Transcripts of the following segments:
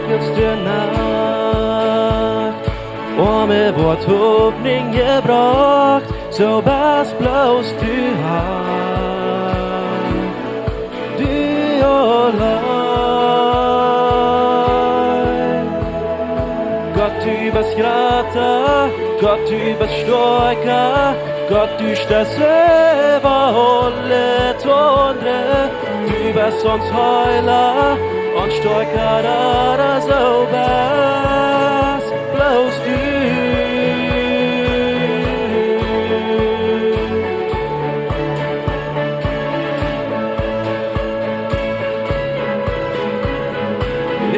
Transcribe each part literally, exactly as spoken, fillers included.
Dunkelste Nacht, oame woat Hopninj jebrocht, soo best bloos du, Har, du auleen. Gott, du best jrata, Gott, du best stoakja, Gott, du steist äwa aule Tondre. Du best ons Heela, ons stoakja Rada, soo best bloos du.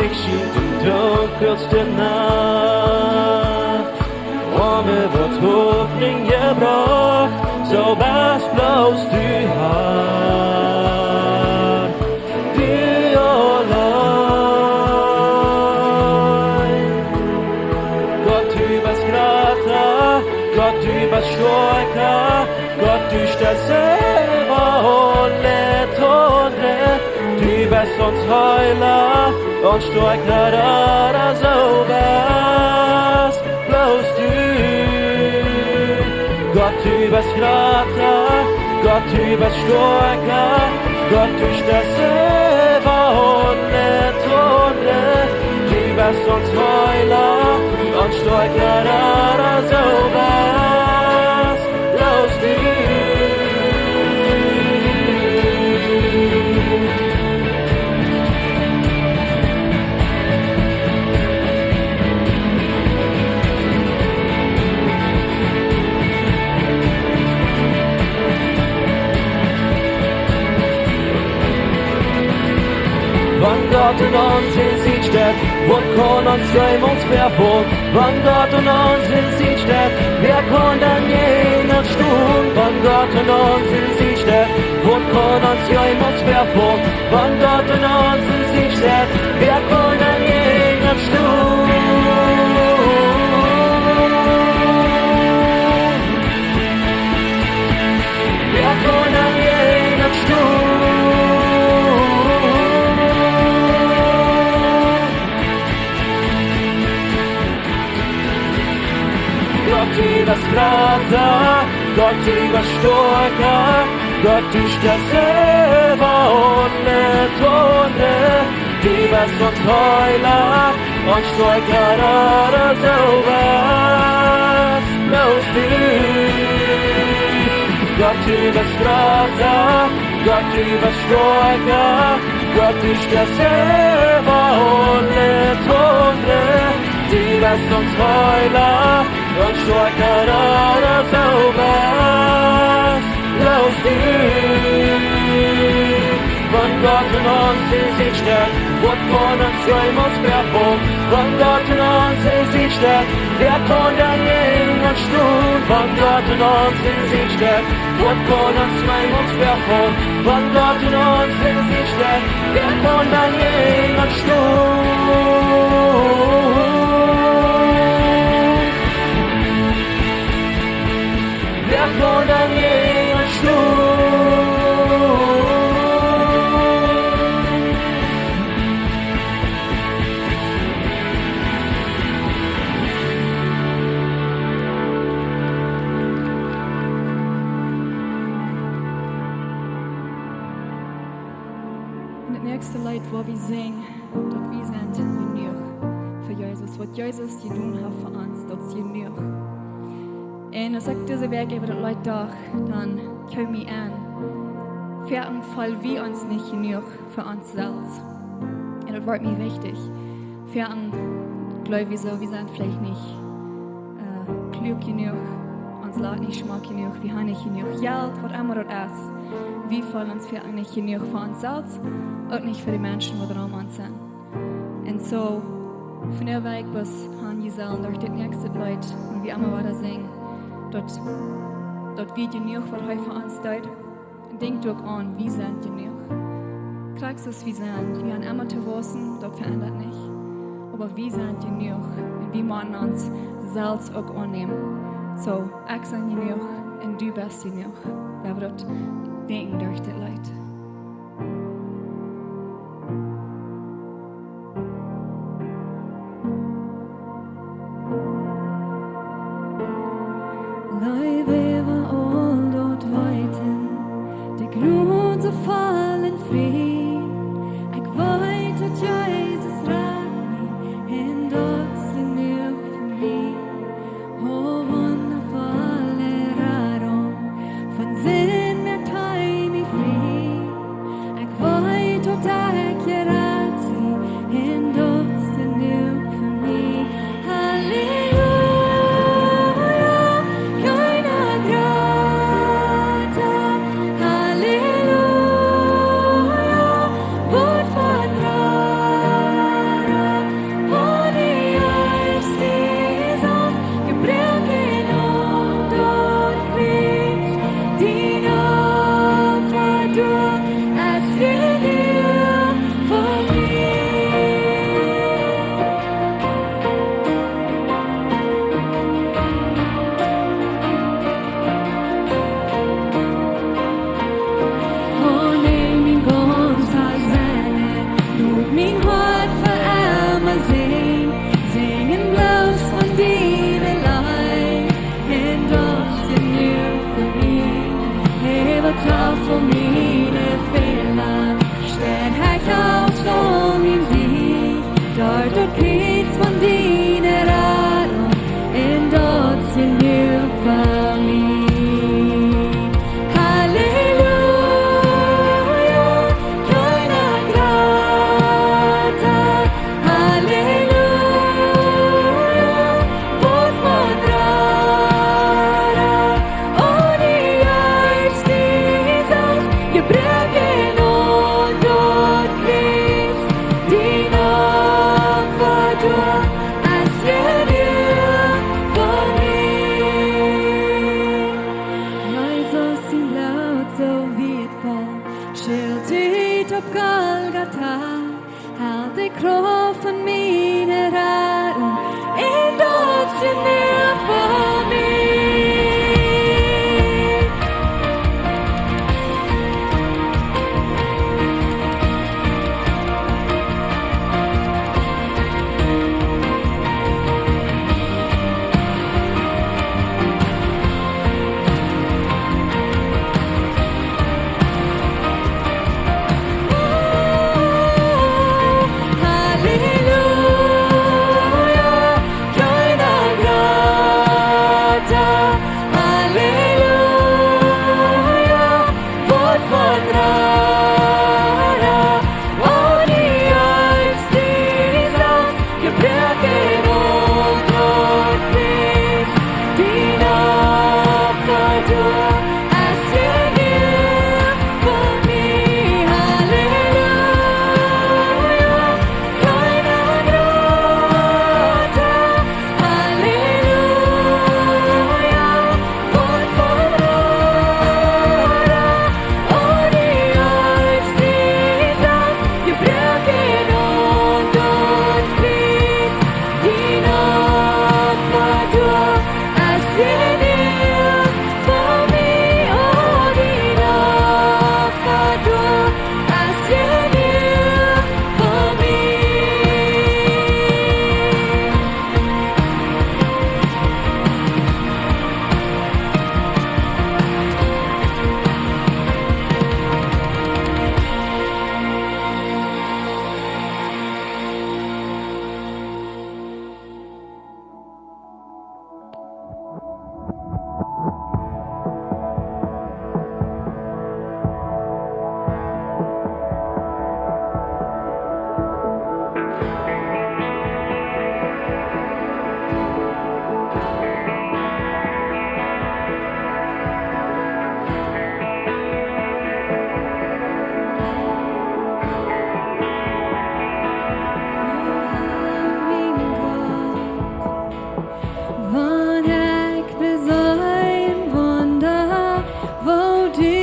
Ekj sie de dunkelste Nacht, oame woat Hopninj jebrocht, soo best bloos du, Har, du auleen. Gott, du best jrata, Gott, du best stoakja, Gott, du steist äwa aule Tondre. Du best ons Heela, ons stoakja Rada, soo best bloos du. Gott, du best jrata, Gott, du best stoakja, Gott, du steist äwa aule Tondre. Du best ons Heela, ons stoakja Rada, soo best bloos du. Wan Gott aun onse Sied steit, waut kaun ons jemols vefaulen? Wan Gott aun onse Sied steit, wäa kaun dan jäajen ons stonen? Wan Gott aun onse Sied steit, waut kaun ons jemols vefaulen? Wan Gott aun onse Sied steit, wäa kaun dan jäajen ons stonen? Wäa kaun dan jäajen ons stonen? Gott, du best jrata, Gott, du best stoakja, Gott, du steist äwa aule Tondre. Du best ons Heela, ons stoakja Rada, soo best bloos du. Gott, du best jrata, Gott, du best stoakja, Gott, du steist äwa aule Tondre. Du best ons Heela, ons stoakja Rada, soo best bloos du. Wan Gott aun onse Sied steit, waut kaun ons jemols vefaulen? Wan Gott aun onse Sied steit, wäa kaun dan jäajen ons stonen? Wan Gott aun onse Sied steit, waut kaun ons jemols vefaulen? Wan Gott aun onse Sied steit, wäa kaun dan jäajen ons stonen? Wäa kaun dan jäajen ons stonen? En daut näakjste Leet, waut wie sinjen, daut wie sent jenuach fa Jesus. Waut Jesus jedonen haft fa ons, daut es jenuach. Un aus ekj dise Wäakj äwa daut Leet docht, dan kjeem mie aun, foaken feelen wie ons nich jenuach fa ons selfst. Un daut woat mie wichtich. Foaken jleew wie soo, wie sent veleicht nich, äh, kluak jenuach, ons lat nich schmock jenuach, wie haben nich jenuach Jelt, waut emma daut es. Wie feelen ons foaken nich jenuach fa ons selfst, uk nich fa de Menschen, waut rom ons sent. Un soo, von de Wäakj bat han jie sellen derch dit näakjste Leet, un wie emma wada sinjen, daut, daut wie jenuach waut hee fa ons deed, denkjt uk aun, wie sent jenuach. Krakjt soo aus wie sent, wie haben emma to wausen, daut veendat nich. Oba wie sent jenuach, un wie motten ons selfst uk aunnämen. Soo, ekj sie jenuach, un du best jenuach. Wie haben daut denkjen derch dit Leet. Kjafst aun mien Sied, doa daut Kjriez von diene Radunk, un daut es jenuach fa mie. Halleluja, kjeena jrata. Halleluja, waut von rara, o die Jeist, die saust jebruaken un daut Kjriez, dien Opfa doa es jenuach fa mie. Wiels sien Bloot soo wieetvoll, schilt ut opp Golgata, helt de Krauft von miene Radunk, un daut es jenuach fa mie. Halleluja, kjeena jrata. Halleluja, waut von rara, o die Jeist, die saust jebruaken un daut Kjriez, dien Opfa doa es jenuach fa mie. Halleluja, kjeena jrata. Halleluja, waut von rara, o die Jeist, die saust jebruaken un daut Kjriez, dien Opfa doa es jenuach fa mie, o dien Opfa doa es jenuach fa mie. Wan ekj beseenen Wunda, woo du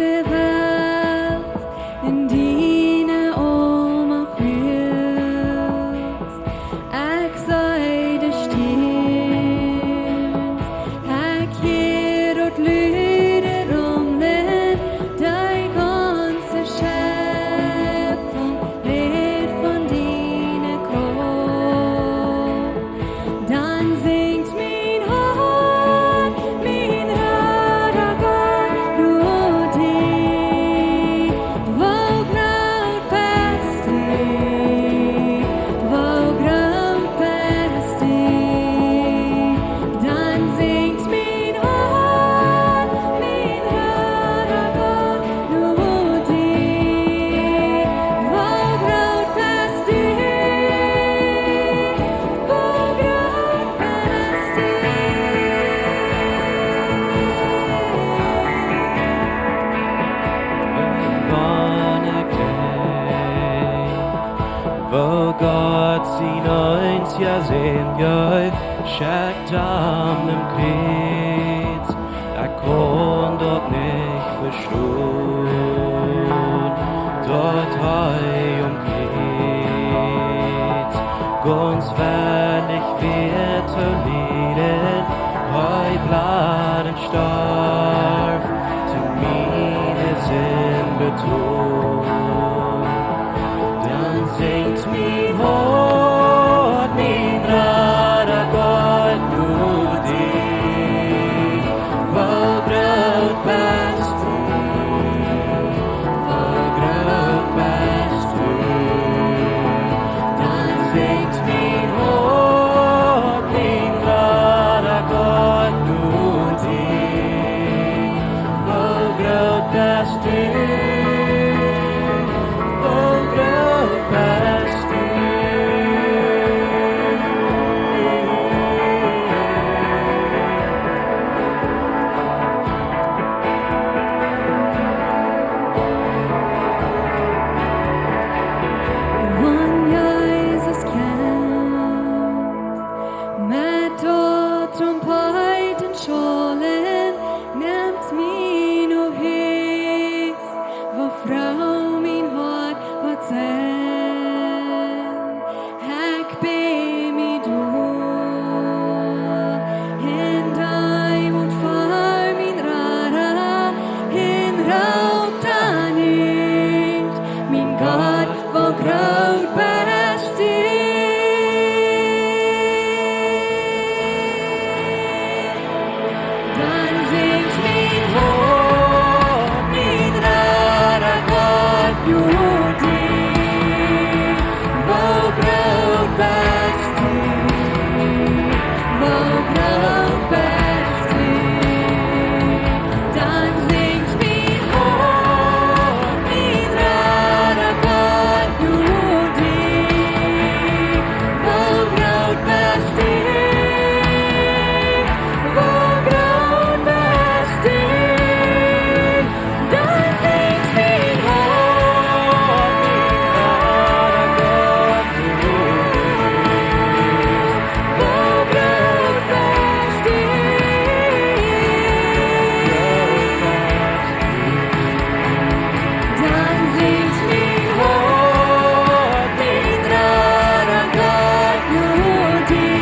de Welt en diene Oolmacht wieescht. Ekj see de Stierns, ekj hia daut lude Rumlen, de gaunze Schepfunk rät von diene Krauft. Dan sinjt mien Hoat, mien Rada Gott, no die. Woo groot best du, woo groot best du. Dan sinjt mien Hoat, mien Rada Gott, no die. Woo groot best du, woo groot best du. Wan ekj denkj, woo Gott sien eensja Sän jeef, schekjt am nom Kjriez, ekj kaun daut nich vestonen, daut hee aum Kjriez gaunz wellich wia to lieden, hee blad un storf, to miene Sind betolen. Dan sinjt mien Hoat, mien Rada Gott, no die. Woo groot best du, woo groot best du. Woo groot best du? Dan sinjt mien Hoat, mien Rada Gott, jo die. Woo groot best du? Woo groot best du? Dan sinjt mien Hoat, mien Rada Gott, jo die. Woo groot best du? Woo groot best du? Dan sinjt mien Hoat, mien Rada Gott, jo die. Woo groot best du? Dan sinjt mien Hoat, mien Rada Gott, jo die.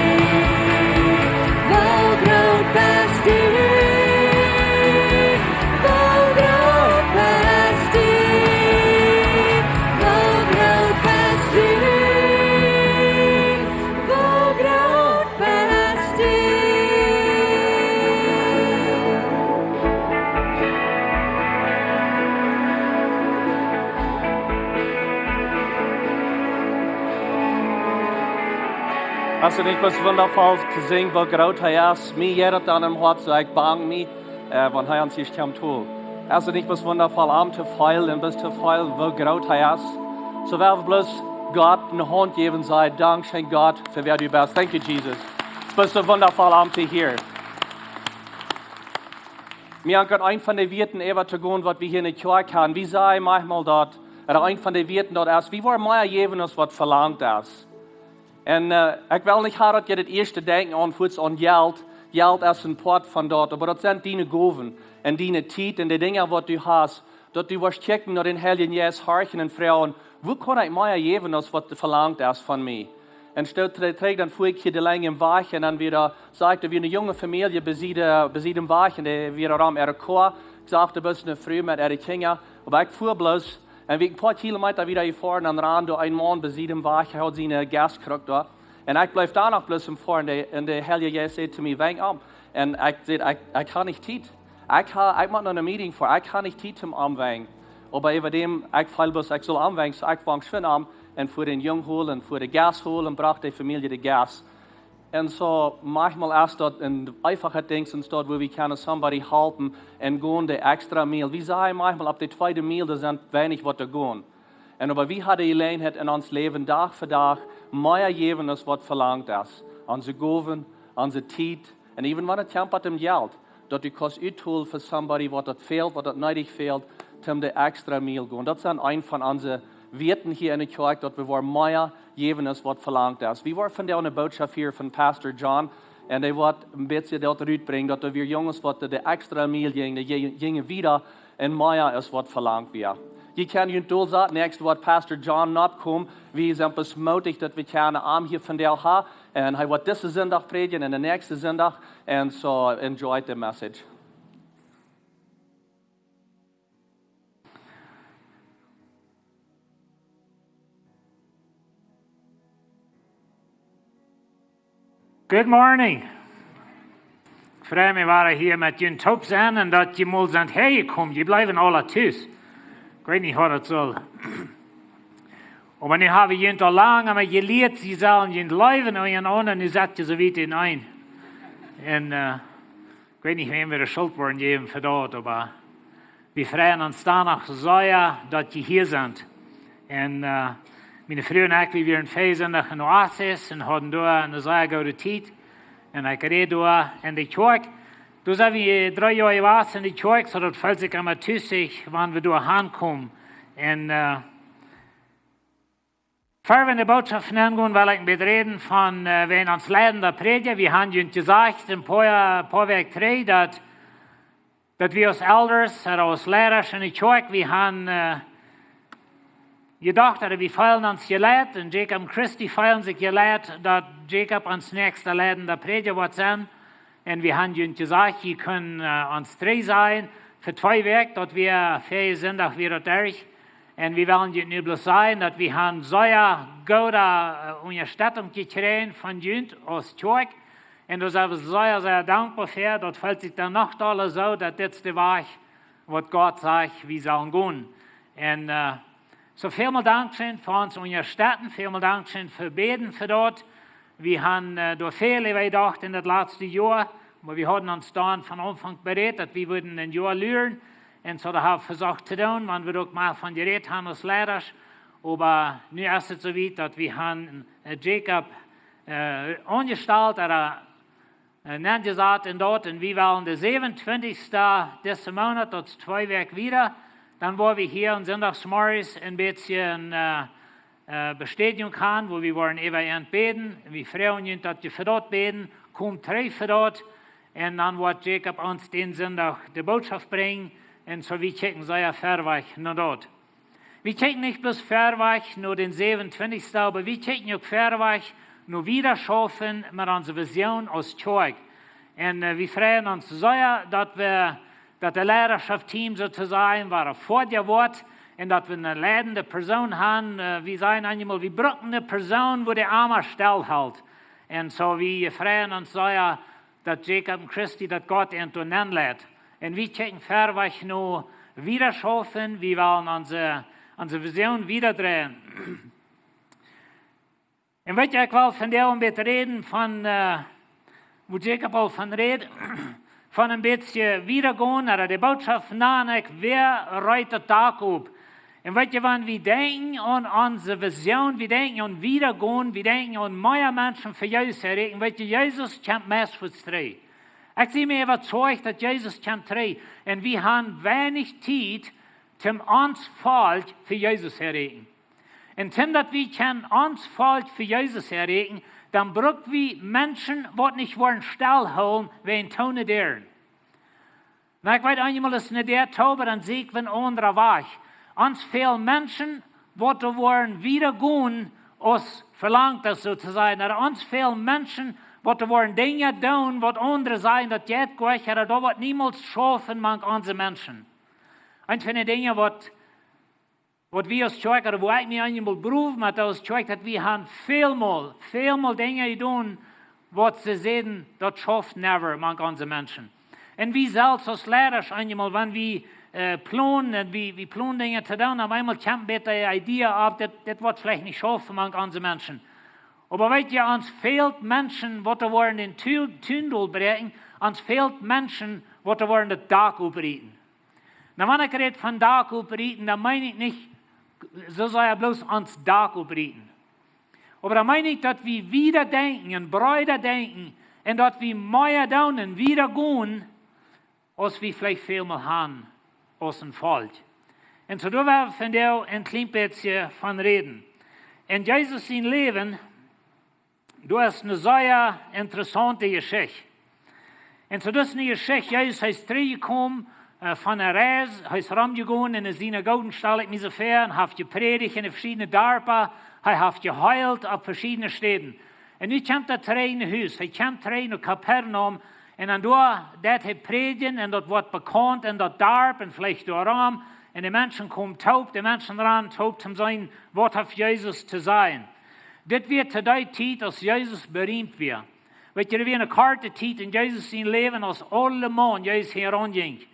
Woo groot best du? Woo groot best du? Woo groot best du? Woo groot best du? Es daut nich bloos wundafoll to seenen, woo groot hee es? Mie jeit daut aun em Hoat soo, ekj bang mie, äh, wan hee ons hia kjemt to. Es daut nich bloos wundafoll, am to feelen un bloos to feelen, woo groot hee es? Soo well wie bloos Gott eene Haunt jäwen, sajen: Dankscheen, Gott, fa wäa du best. Thank you, Jesus. Bloos soo wundafoll, am to hieren. Mie ankjat, eent von de Wieed äwa to gonen, waut wie hia enne Kjoakj haben. Wie sajen maunchmol daut, ooda eent von de Wieed daut es, wie woaren mea jäwen aus waut velangt es. Un, äh, ekj well nich haben, daut jie daut ieeschte denkjen aun, fuaz aun Jelt. Jelt es een Poat von daut, oba daut sent diene Gowen un diene Tiet un de Dinja, waut du hast, daut du woascht kjikjen no dän Heiljen Jeist horchen un froagen: Woo kaun ekj mea jäwen aus waut velangt es von mie? Un soo tre-, trigj dan fua ekj hia de Lenj em Wajch un dan wada, sach ekj, doa wia eene junge Famielje besied, äh, besied em Wajch un dee wia aum äare Koa. Ekj sach doa bloos eene Fru met äare Kjinja. Oba ekj fua bloos un wia een poa Kilometa wieda jefoaren, dan rand doa een Maun besied em Wajch, hee haud siene Gaskruck doa. Un ekj bleef doa noch bloos em foaren, de, un de Heilje Jeist säd to mie: Wenkj om. Un ekj säd: Ekj, ekj hab nich Tiet. Ekj ha, ekj mott no eene Meeting foaren, ekj hab nich Tiet toom omwenkjen. Oba äwa däm, ekj feeld bloos, ekj sull omwenkjen, soo ekj wunk schwind om un fua dän Jung holen, fua de Gas holen, brocht de Famielje de Gas. Un soo, maunchmol es daut een eefachet Dinkj, soo daut, wua wie kjennen somebody halpen un gonen de extra Miel. Wie sajen maunchmol, opp de tweede Miel, doa sent weinich waut doa gonen. Un oba wie haben de Jeläajenheit en ons Läwen Dach fa Dach mea jäwen aus waut velangt es. Onse Gowen, onse Tiet, un even wan et kjemt aun daut Jelt, daut du kaust utholen fa somebody, waut daut fält, waut daut needich fält, toom de extra Miel gonen. Daut sent eent von onse Wieed hia enne Kjoakj, daut wie woaren mea jäwen aus waut velangt es. Wie woaren vondoag eene Botschaft hieren von Pastor John, un hee woat een bät daut rutbrinjen, daut wie Junges, waut de extra Miel jinjen, dee jinjen wieda un mea aus waut velangt wia. Jie kjennen junt dol saten, next woat Pastor John nopp komen. Wie sent bloos mootich, daut wie kjennen am hia vondoag haben. Un hee woat disen Sindach prädjen un dän näakjsten Sindach. Un soo, enjoy the message. Good morning. Ekj frei mie, wada hia met junt toop sennen un daut jie mol sent häajekomen. Jie bliewen aula tus. Ekj weet nich, waut daut saul. Oba nu hab ekj junt aul lang emma jelieet, jie sellen junt leewen un eent aundren, nu sett jie soo wiet enenn. Un, äh, ekj weet nich, wäm wie de Schult woaren jäwen fa daut, oba wie freien ons doano sea, daut jie hia sent. Un, äh, miene Fru un ekj, wie wieren väajen Sindach en Oasis un hauden doa eene sea goode Tiet. Un ekj räd doa en de Kjoakj. Doa sent wie dree Joa jewast en de Kjoakj, soo daut feelt sikj emma tusich, wan wie doa aunkomen. Un, äh, ea wie en de Botschaft nengonen, well ekj een bät räden von, äh, wäajen ons leidenda Prädja. Wie haben junt jesajcht, een poa, poa Wäakj trigj, daut, daut wie aus Elders, ooda aus Leidasch en de Kjoakj, wie haben, äh, jedocht, daut wie feelen ons jeleit, un Jacob un Christy feelen sikj jeleit, daut Jacob ons näakjsta leidenda Prädja woat sennen. Un wie haben junt jesajcht, jie kjennen, äh, ons trigj sajen, fa twee Wäakj, daut wia väajen Sindach wia daut derch. Un wie wellen junt nu bloos sajen, daut wie haben sea goode Unjastettunk jekjräajen von junt aus Kjoakj. Un doa sent wie sea, sea dankboa fäa. Daut felt sikj dan noch dolla soo, daut dit es de Wajch, waut Gott sajcht, wie sellen gonen. Un soo välmol Dankscheen fa ons Unjastetten, välmol Dankscheen fa bäden fa daut. Wie haben doa väl äwa jedocht en daut latste Joa, oba wie hauden ons dan von Aunfank berät, daut wie wudden een Joa luren. Un soo daut haben wie vesocht to doonen, wan wie uk mol von jerät haben aus Leidasch. Oba nu es et soo wiet, daut wie haben Jacob aunjestalt, ooda nenjesat en daut. Un wie wellen de säwenuntwintichste dise Moonat, daut es twee Wäakj wieda, dan woa wie hia aum Sindachsmorjes een bät Bestädjunk haben, wua wie woaren äwa an bäden. Wie froagen junt, daut jie fa daut bäden, komt trigj fa daut. Un dan woat Jacob ons dän Sindach de Bootschoft brinjen. Un soo wie kjikjen sea verwajch no daut. Wie kjikjen nich bloos verwajch no dän säwenuntwintichste, oba wie kjikjen uk verwajch no wieda schaufen met onse Vision aus Kjoakj. Un wie freien ons sea, daut de Leidaschoftsteam soo to sajen wada foadich woat. Un daut wie ne leidende Persoon haben. Wie sajen eenjemol, wie bruken ne Persoon, wua de Ama stell helt. Un soo wie freien ons sea, daut Jacob un Christy, daut Gott an doa nenn leit. Un wie kjikjen verwajch no wieda schaufen, wie wellen onse Vision wieda dreien. Un weet jie, ekj well vondoag een bät räden von, wua Jacob aul von räd, von een bät wieda gonen, ooda de Bootschoft, na, ekj, wäa reet daut Dak opp? Un weet jie, wan wie denkjen aun onse Vision, wie denkjen aun wieda gonen, wie denkjen aun mea Menschen fa Jesus erreichen, weet jie, Jesus kjemt meist fuaz trigj. Ekj sie mie äwazeicht, daut Jesus kjemt trigj. Un wie haben weinich Tiet toom ons Volkj fa Jesus erreichen. Un toom daut wie kjennen ons Volkj fa Jesus erreichen, dan bruck wie Menschen, waut nich woaren stell hoolen wäajen toone Däaren. Na, ekj weet, eenjemol es ne Däa too, oba dan see ekj een aundra Wajch. Ons fält Menschen, waut doa woaren wieda gonen, aus velangt es, soo to sajen. Ooda ons fält Menschen, waut doa woaren Dinja doonen, waut aundre sajen, daut jeit goa nich, ooda daut woat niemols schaufen mank onse Menschen. Eent von de Dinja, waut waut wie aus Kjoakj, ooda wua ekj mie eenjemol bruw met aus Kjoakj, daut wie haben välmol, välmol Dinja jedonen, waut see säden, daut schauft never mank onse Menschen. Un wie selfst aus Leidasch eenjemol, wan wie plonen, un wie plonen Dinja to doonen, opp eemol kjemt bät de Idee opp, dit woat veleicht nich schaufen mank onse Menschen. Oba weet jie, ons fält Menschen, waut doa woaren dän Tun dol bräakjen, ons fält Menschen, waut doa woaren daut Dak opprieten. Na, wan ekj räd von Dak opprieten, dan meen ekj nich soo sea bloos ons Dak opprieten. Oba dan meen ekj, daut wie wieda denkjen un breeda denkjen un daut wie mea doonen un wieda gonen, aus wie veleicht välmol haben aus een Volkj. Un soo doa well wie vondoag een kjlien bät von räden. En Jesus sien Läwen, daut es ne sea interessaunte Jeschicht. Un soo daut es ne Jeschicht, Jesus, hee es trigjjekomen von ne Reis, hee es romjegonen en de Sinagogen, stal ekj mie soo väa, un haft jeprädicht en de veschiedne Darpa, hee haft jeheelt opp veschiedne Städen. Un nu kjemt hee trigj no Hus, hee kjemt trigj no Kapernaum, un dan doa deit hee prädjen, un daut woat bekaunt en daut Darp un veleicht doarom, un de Menschen komen toop, de Menschen rannen toop toom seenen, waut haft Jesus to sajen. Dit wia to dee Tiet, aus Jesus beriemt wia. Weet jie, doa wia ne korte Tiet en Jesus sien Läwen, aus aule Maun Jesus hinjaraun jinkj.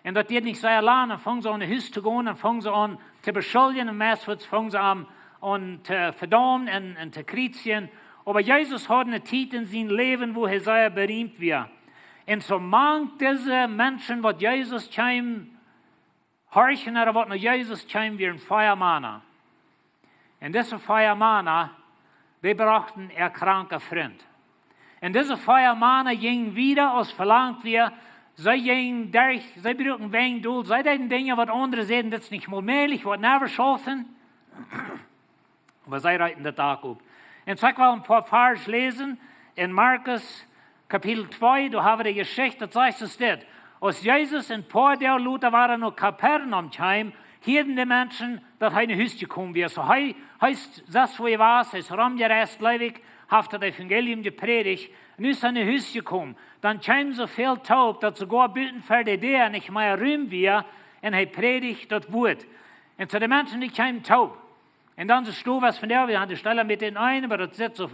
Un daut dieed nich sea lang, dan fungen see aun no Hus to gonen, dan fungen see aun to beschuldjen, un meist fungen see am aun to vedaumen un to kjriezjen. Oba Jesus haud ne Tiet en sien Läwen, wua hee sea beriemt wia. Un soo mank dise Menschen, waut Jesus kjeemen horchen, ooda waut no Jesus kjeemen, wieren vea Mana. Un dise vea Mana, dee brochten äa kranka Frint. Un dise vea Mana jinjen wieda aus velangt wia. See jinjen derch, see bruaken Wenj dol, see deeden Dinja, waut aundre säden, dit es nich mol mäajlich, woat never schaufen. Oba see reeten daut Dak opp. Un soo ekj well een poa Varsch läsen en Markus Kapitel twee, doa haben wie de Jeschicht, daut sajcht soo dit: Aus Jesus een poa Doag lota wada no Kapernaum kjeem, hieeden de Menschen, daut hee no Hus jekomen wia. Soo hee, hee es sest wua hee wia, hee es romjereist, jleew ekj, haft daut Evangelium jeprädicht. Un nu es hee no Hus jekomen. Dan kjeemen see väl toop, daut soogoa buten ver de Däa nich mea Rum wia, un hee prädicht daut Wuat. Un soo de Menschen, dee kjeemen toop. Un dan soo stow es von doa, wie haben de Stelle met dän eenen, oba daut sitt soo,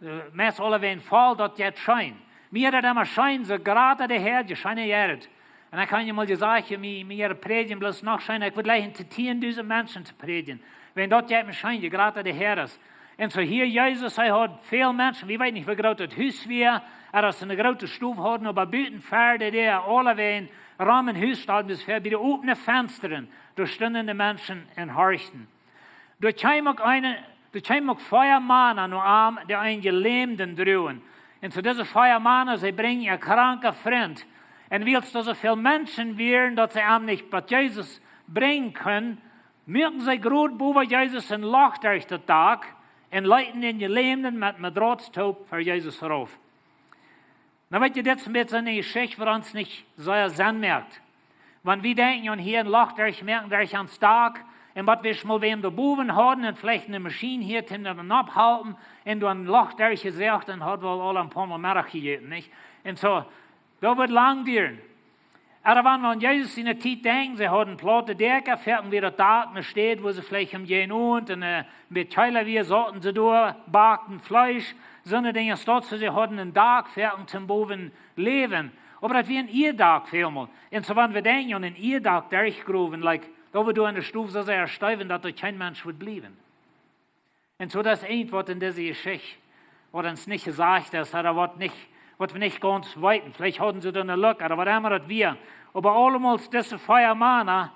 äh, meist aulawäajen voll, daut jeit scheen. Mie jeit daut emma scheen, soo jrata de Herr, je scheena jeit et. Un ekj hab je mol jesajcht, mie, mie jeit prädjen bloos noch scheena, ekj wudd jleichen to tieendusent Menschen to prädjen. Wan daut jeit mie scheen, je jrata de Herr es. Un soo hia Jesus, hee haud väl Menschen, wie weeten nich, woo groot daut Hus wia, ea daut see eene groote Stow hauden, oba buten ver de Däa, aulawäajen, rom em Hus, stalden see ver, bie de opne Fenstren, doa stunden de Menschen un horchten. Doa kjeemen uk eene, doa kjeemen uk vea Mana no am, dee eenen Jelämden druagen. Un soo dise vea Mana, see brinjen äa kranka Frint. Un wiels doa soo väl Menschen wieren, daut see am nich bie Jesus brinjen kunnen, muaken see groot bowen Jesus een Loch derch daut Dak un leeten dän Jelämden met Madrats toop ver Jesus rauf. Nu weet jie, dit es een bät eene Jeschicht, waut ons nich soo Senn moakt. Wan wie denkjen aun hia een Loch derch moaken derch ons Dak, un waut wie schmol wäm doa bowen hauden, un veleicht eene Maschien hia, dee daut dan ophalpen, un doa een Loch derch jesäajt, dan haud wie aul een poa Mol Meddach jejäten, nich? Un soo, daut wudd lang dieren. Oba wan wie aun Jesus siene Tiet denkjen, see hauden plaute Däakja, foaken wia daut Dak eene Städ, wua see veleicht em Jenoont un, äh, met Kjeela wia, sauten see doa, bakten Fleesch, soone Dinja, daut see, see hauden een Dak, foaken toom bowen läwen. Oba daut wia een Ieeddak välmol. Un soo, wan wie denkjen aun een Ieeddak derchgrowen, like, daut wie doa enne Stow soo sea steewen, daut doa kjeen Mensch wudd bliewen. Un soo daut es eent, waut en dise Jeschicht, waut ons nich jesajcht es, oda waut nich, waut wie nich gaunz weeten. Veleicht hauden see doa eene Lück, oda waut emma daut wia. Oba aulemol dise vea Mana,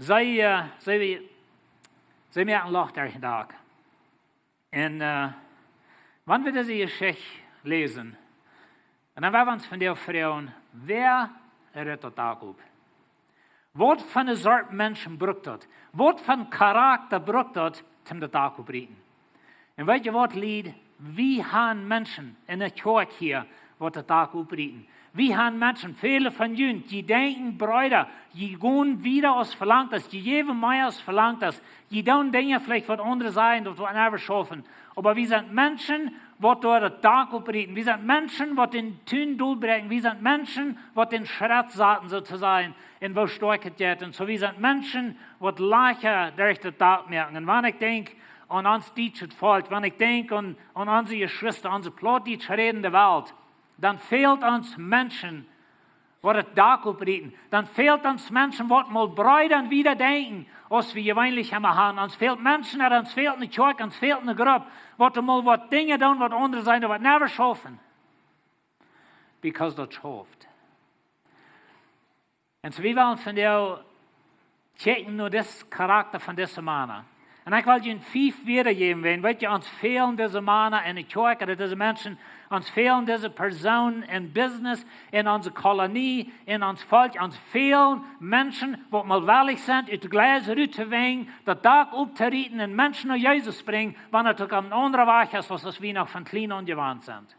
see, äh, see, see moaken een Loch derch daut Dak. Un, äh, wan wie dise Jeschicht läsen, un dan woa wie ons vondoag froagen, wäa ret daut Dak opp? Waut fa eene Sort Menschen brukt daut? Waut fa een Charakta brukt daut, om daut Dak opprieten? Un weet jie waut, Lied? Wie haben Menschen enne Kjoakj hia, waut daut Dak opprieten. Wie haben Menschen, väle von junt, dee denkjen breeda, dee gonen wieda aus velangt es, dee jäwen mea aus velangt es, dee doonen Dinja veleicht, waut aundre sajen, daut woat never schaufen. Oba wie sent Menschen, waut doa daut Dak opprieten. Wie sent Menschen, waut dän Tun dolbräakjen. Wie sent Menschen, waut dän Schrett saten, soo to sajen, un woo stoakj et jeit. Un soo, wie sent Menschen, waut Lajcha derch daut Dak moaken. Un wan ekj denkj aun ons dietschet Volkj, wan ekj denkj aun, aun onse Jeschwista, onse plautdietsch rädende Welt, dan fält ons Menschen, waut daut Dak opprieten. Dan fält ons Menschen, waut mol breeda un wieda denkjen, aus wie jeweenlich emma haben. Ons fält Menschen, un ons fält eene Kjoakj, ons fält eene Grupp, waut mol waut Dinja doonen, waut aundre sajen, daut woat never schaufen. Because daut schauft. Un soo, wie wellen vondoag kjikjen no disen Charakta von dise Mana. Un ekj well junt fief Wieed jäwen, wan, weet jie, ons fälen dise Mana enne Kjoakj, ooda dise Menschen, ons fälen dise Persoonen en business, en onse Kolonie, en ons Volkj, ons fälen Menschen, waut mol wellich sent, ut daut Jleis rut to wenjen, daut Dak opprieten un Menschen no Jesus brinjen, wan et uk opp een aundren Wajch es, aus, aus wie noch von kjlien aun jewant sent.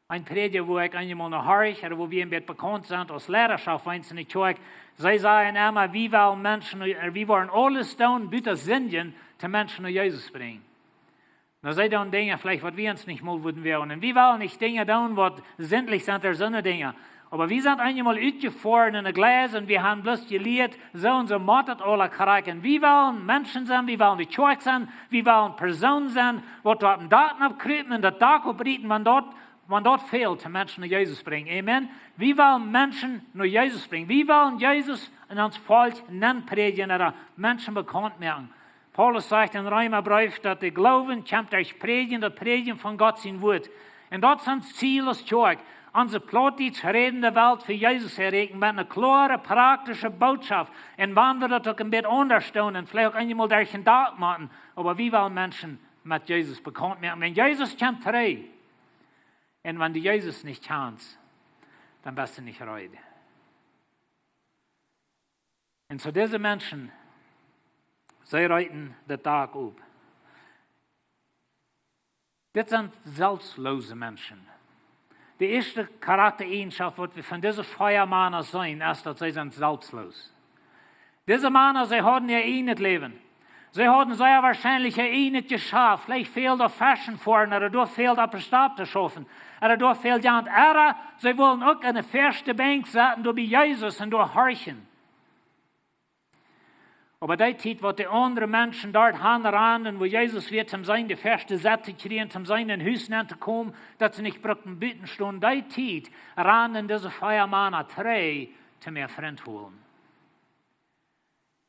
Een Prädja, wua ekj eenjemol no horch, ooda wua wie een bät bekaunt sent aus Leidaschoft, wan see enne Kjoakj, see sajen emma, wie wellen Menschen, äh, wie wellen aules doonen, buta sindjen, toom Menschen no Jesus brinjen. Nu, see doonen Dinja veleicht, waut wie ons nich mol wudden woagen. Un wie wellen nich Dinja doonen, waut sindlich sent, ooda soone Dinja. Oba wie sent eenjemol utjefoaren en daut Jleis un wie haben bloos jelieet, soo un soo mott et aula krakjt. Un wie wellen Menschen sennen, wie wellen de Kjoakj sennen, wie wellen Persoonen sennen, waut doa opp daut Dak nopp krupen un daut Dak opprieten, wan daut wan daut fält, de Menschen no Jesus brinjen. Amen. Wie wellen Menschen no Jesus brinjen. Wie wellen Jesus en ons Volkj nenprädjen, ooda Menschen bekaunt moaken. Paulus sajcht em Reemabreef, daut de Gloowen kjemt derch Prädjen, daut Prädjen von Gott sien Wuat. Un daut es ons Ziel aus Kjoakj, onse plautdietsch rädende Welt fa Jesus to erreichen, met eene kloare, praktische Botschaft. Un wan wie daut uk een bät aundasch doonen, un veleicht uk eenjemol derch een Dak moaken, oba wie wellen Menschen met Jesus bekaunt moaken. Wan Jesus kjemt trigj, un wan du Jesus nich kjanst, dan best du nich reed. Un soo dise Menschen, see reeten daut Dak opp. Dit sent selfstloose Menschen. De ieeschte Charaktaeejenschoft, waut wie von dise vea Mana seenen, es, daut see sent selfstloos. Dise Mana, see hauden äa ieejnet Läwen. See hauden sea woarschienlich äa ieejnet Jeschaft. Veleicht fäld doa Feschen foaren, ooda doa fäld opp de Stap to schaufen, ooda doa fäld Jant, ooda see wullen uk aun de väaschte Benkj sitten, doa bie Jesus un doa horchen. Oba dee Tiet, waut de aundre Menschen doa han randen, wua Jesus wia, toom seenen de ieeschte Sat to kjrieen, toom seenen en Hus nenn to komen, daut see nich bruckten buten stonen, dee Tiet randen dise vea Mana trigj, toom äa Frint holen.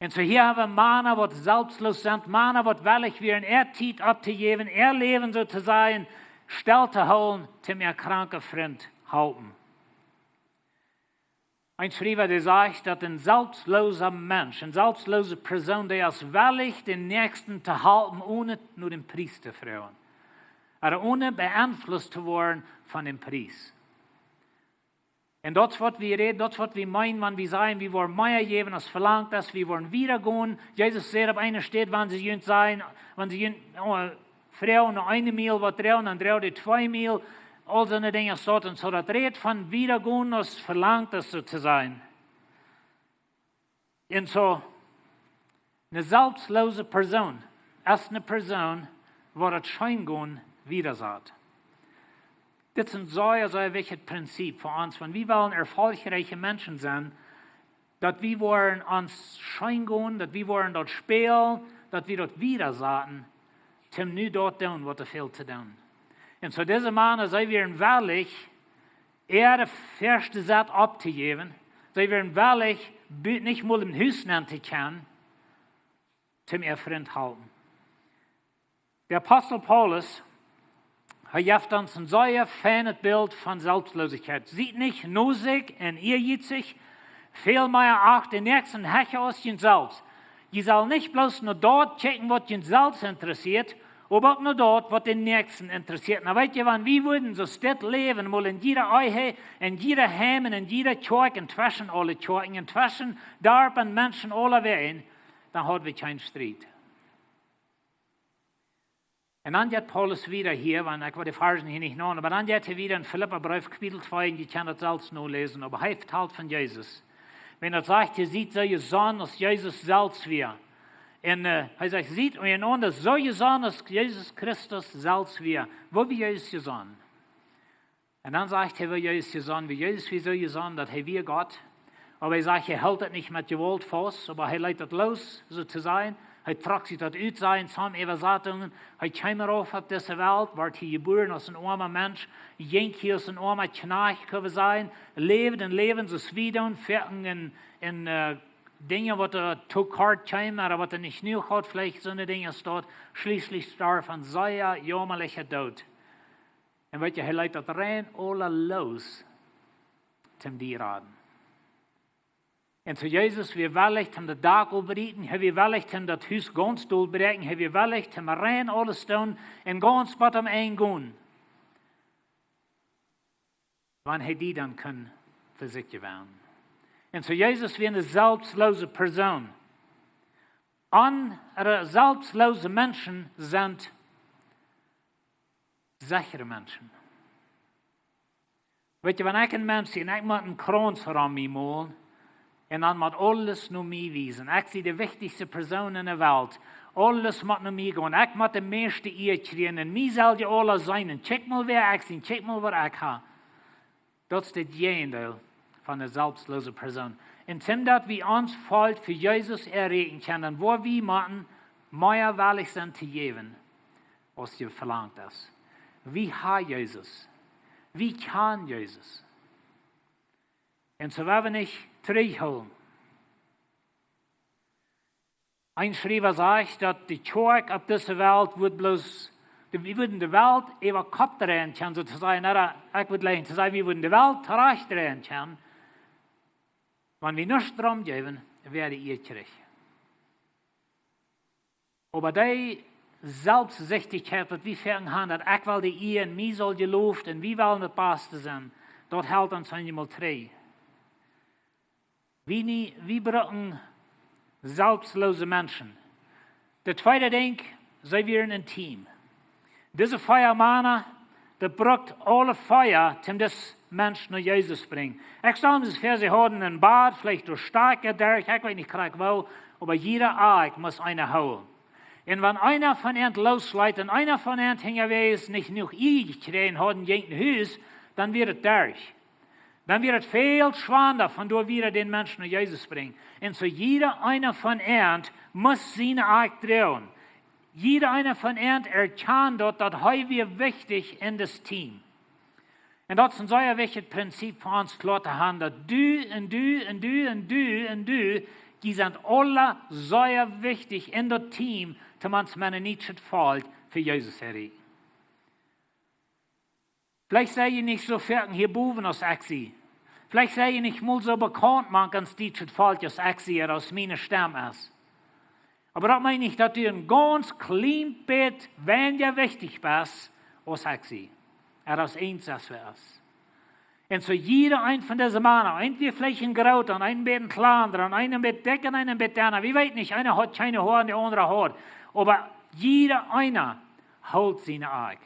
Un soo hia hab wie Mana, waut selfstloos sent, Mana, waut wellich wieren, äa Tiet opptojäwen, äa Läwen, soo to sajen, stell to hoolen, toom äa kranka Frint halpen. Een Schriewa, dee sajcht, daut een selfstloosa Mensch, eene selfstloose Persoon, dee es wellich, dän Näakjsten to halpen, onen no dän Pries to froagen. Ooda onen beenflusst to woaren von dän Pries. Un daut es, waut wie räden, daut es, waut wie meenen, wan wie sajen, wie woaren mea jäwen, aus velangt es, wie woaren wieda gonen. Jesus säd opp eene Städ, wan see junt sajen, wan see junt, äh, froagen no eene Miel waut droagen, dan droag dee twee Miel. Aul soone Dinja es daut. Un soo daut rät von wieda gonen, aus velangt es, soo to sajen. Un soo, eene selfstloose Persoon es eene Persoon, waut daut Scheengonen wieda sat. Dit es een sea, sea wichtjet Prinzip fa ons, wan wie wellen erfolgreiche Menschen sennen, daut wie woaren ons Scheengonen, daut wie woaren daut Spieejel, daut wie daut wieda saten, toom nu daut doonen, waut doa fält to doonen. Un soo dise Mana, see wieren wellich, äa ieeschte Sat opptojäwen. See wieren wellich, bu-, nich mol em Hus nenn to kjennen, toom äa Frint halpen. De Apostel Paulus, hee jeft ons een sea feinet Bilt von Selfstlosigkeit. Siet nich nosich un ieejietsich, väl mea acht dän Näakjsten hecha aus junt selfst. Jie sellen nich bloos no daut kjikjen, waut junt selfst interessieet, oba uk no daut, waut dän Näakjsten interessieet. Nu weet jie, wan wie wudden soo stell läwen, mol en jieda Ehe, en jieda Heim, en jieda Kjoakj, entweschen aule Kjoakjen, entweschen Darp un Menschen aule wäajen, dan hauden wie kjeen Striet. Un dan jeit Paulus wieda hia, wan ekj woa de Varzen hia nich nomen, oba dan jeit hee wieda en Filippabreef, Kapitel twee, un jie kjennen daut selfst noläsen, oba hee vetalt von Jesus. Wan daut sajcht, jie siet soo jesonnen, aus Jesus selfst wia. Un, äh, hee sajcht, siet unjarenaunda soo jesonnen, aus Jesus Christus selfst wia. Woo wia Jesus jesonnen? Un dan sajcht hee, woo Jesus jesonnen, woo Jesus wia soo jesonnen, daut hee wia Gott. Oba hee sajcht, hee hilt daut nich met Jewault faust, oba hee leet daut loos, soo to sajen. Hee trock sikj daut ut, sajen some Äwasatungen. Hee kjeem rauf opp dise Welt, wort hia jebuaren aus een oama Mensch, jinkj hia aus een oama Kjnajcht, kjenn wie sajen, läwd een Läwen soo aus wie doonen, foaken en, en, äh, Dinja, waut doa to kort kjeemen, ooda waut doa nich jenuach haud, veleicht soone Dinja aus daut, schlieslich storf een sea jaumalicha Doot. Un weet jie, hee leet daut rein aules loos, toom die raden. Un soo Jesus wia wellich, toom daut Dak aufbräakjen, hee wia wellich, toom daut Hus gaunz dol bräakjen, hee wia wellich, toom rein aules doonen un gaunz bat aum Enj gonen, wan hee die dan kunn fa sikj jewennen. Un soo Jesus wia eene selfstloose Persoon. Aundre selfstloose Menschen sent sechre Menschen. Weet jie, wan ekj een Mensch sie un ekj mott een Krauns rom mie molen, un dan mott aules no mie wiesen. Ekj sie de wichtichste Persoon en de Welt. Aules mott no mie gonen. Ekj mott de mieeschte Ea kjrieen. Un mie sell jie aula seenen. Kjikj mol, wäa ekj sie. Kjikj mol, waut ekj hab. Daut es daut Jäajendeel von eene selfstloose Persoon. Un soo daut wie ons Volkj fa Jesus erreichen kjennen, woa wie motten mea wellich sennen to jäwen, aus hia velangt es. Wie haben Jesus. Wie kjennen Jesus. Un soo woa wie nich trigjhoolen. Een Schriewa sajcht, daut de Kjoakj opp dise Welt wudd bloos, de, wie wudden de Welt äwa Kopp dreien kjennen, soo to sajen. Na, ekj wudd leewa sajen, wie wudden de Welt trajcht dreien kjennen, wan wie nuscht doarom jäwen, wäa de Ea kjrieech. Oba dee Selfstsichtichkjeit, waut wie foaken haben, daut ekj well de Ea un mie saul jeloft un wie wellen daut baste sennen, daut helt ons eenjemol trigj. Wie nie, wie brucken selfstloose Menschen. Daut tweede Dinkj, see wieren een Team. Dise vea Mana, daut brukt aule vea, om disen Mensch no Jesus brinjen. Ekj stal mie väa, see hauden een Bad, veleicht derch Stoakj, derch, ekj weet nich krakjt woo, oba jieda Akj must eena hoolen. Un wan eena von an loosleet un eena von an hinjawäajes nich jenuach Ea jekjräajen haud, jinkj no Hus, dan wia et derch. Dan wia et väl schwanda, von doa wieda dän Mensch no Jesus brinjen. Un soo jieda eena von an must siene Akj droagen. Jieda eena von an erkjant daut, daut hee wia wichtich en daut Team. Un daut es een sea wichtjet Prinzip fa ons kloa to haben, daut du un du un du un du un du, dee sent aule sea wichtich en daut Team, toom ons Mennoniten Volkj fa Jesus erreichen. Veleicht sie jie nich soo foaken hia bowen aus ekj sie. Veleicht sie jie nich mol soo bekaunt mank ons dietschet Volkj aus ekj sie, ooda aus miene Stemm es. Oba daut meent nich, daut du een gaunz kjlien bät weinja wichtich best aus ekj sie, ooda aus eent aus wie es. Un soo jieda een von dise Mana, eent wia veleicht een groota, un een bät een kjlandra, un een bät dikja, un een bät denna. Wie weeten nich, eena haud kjeene Hoa un de aundra haud. Oba jieda eena hilt siene Akj.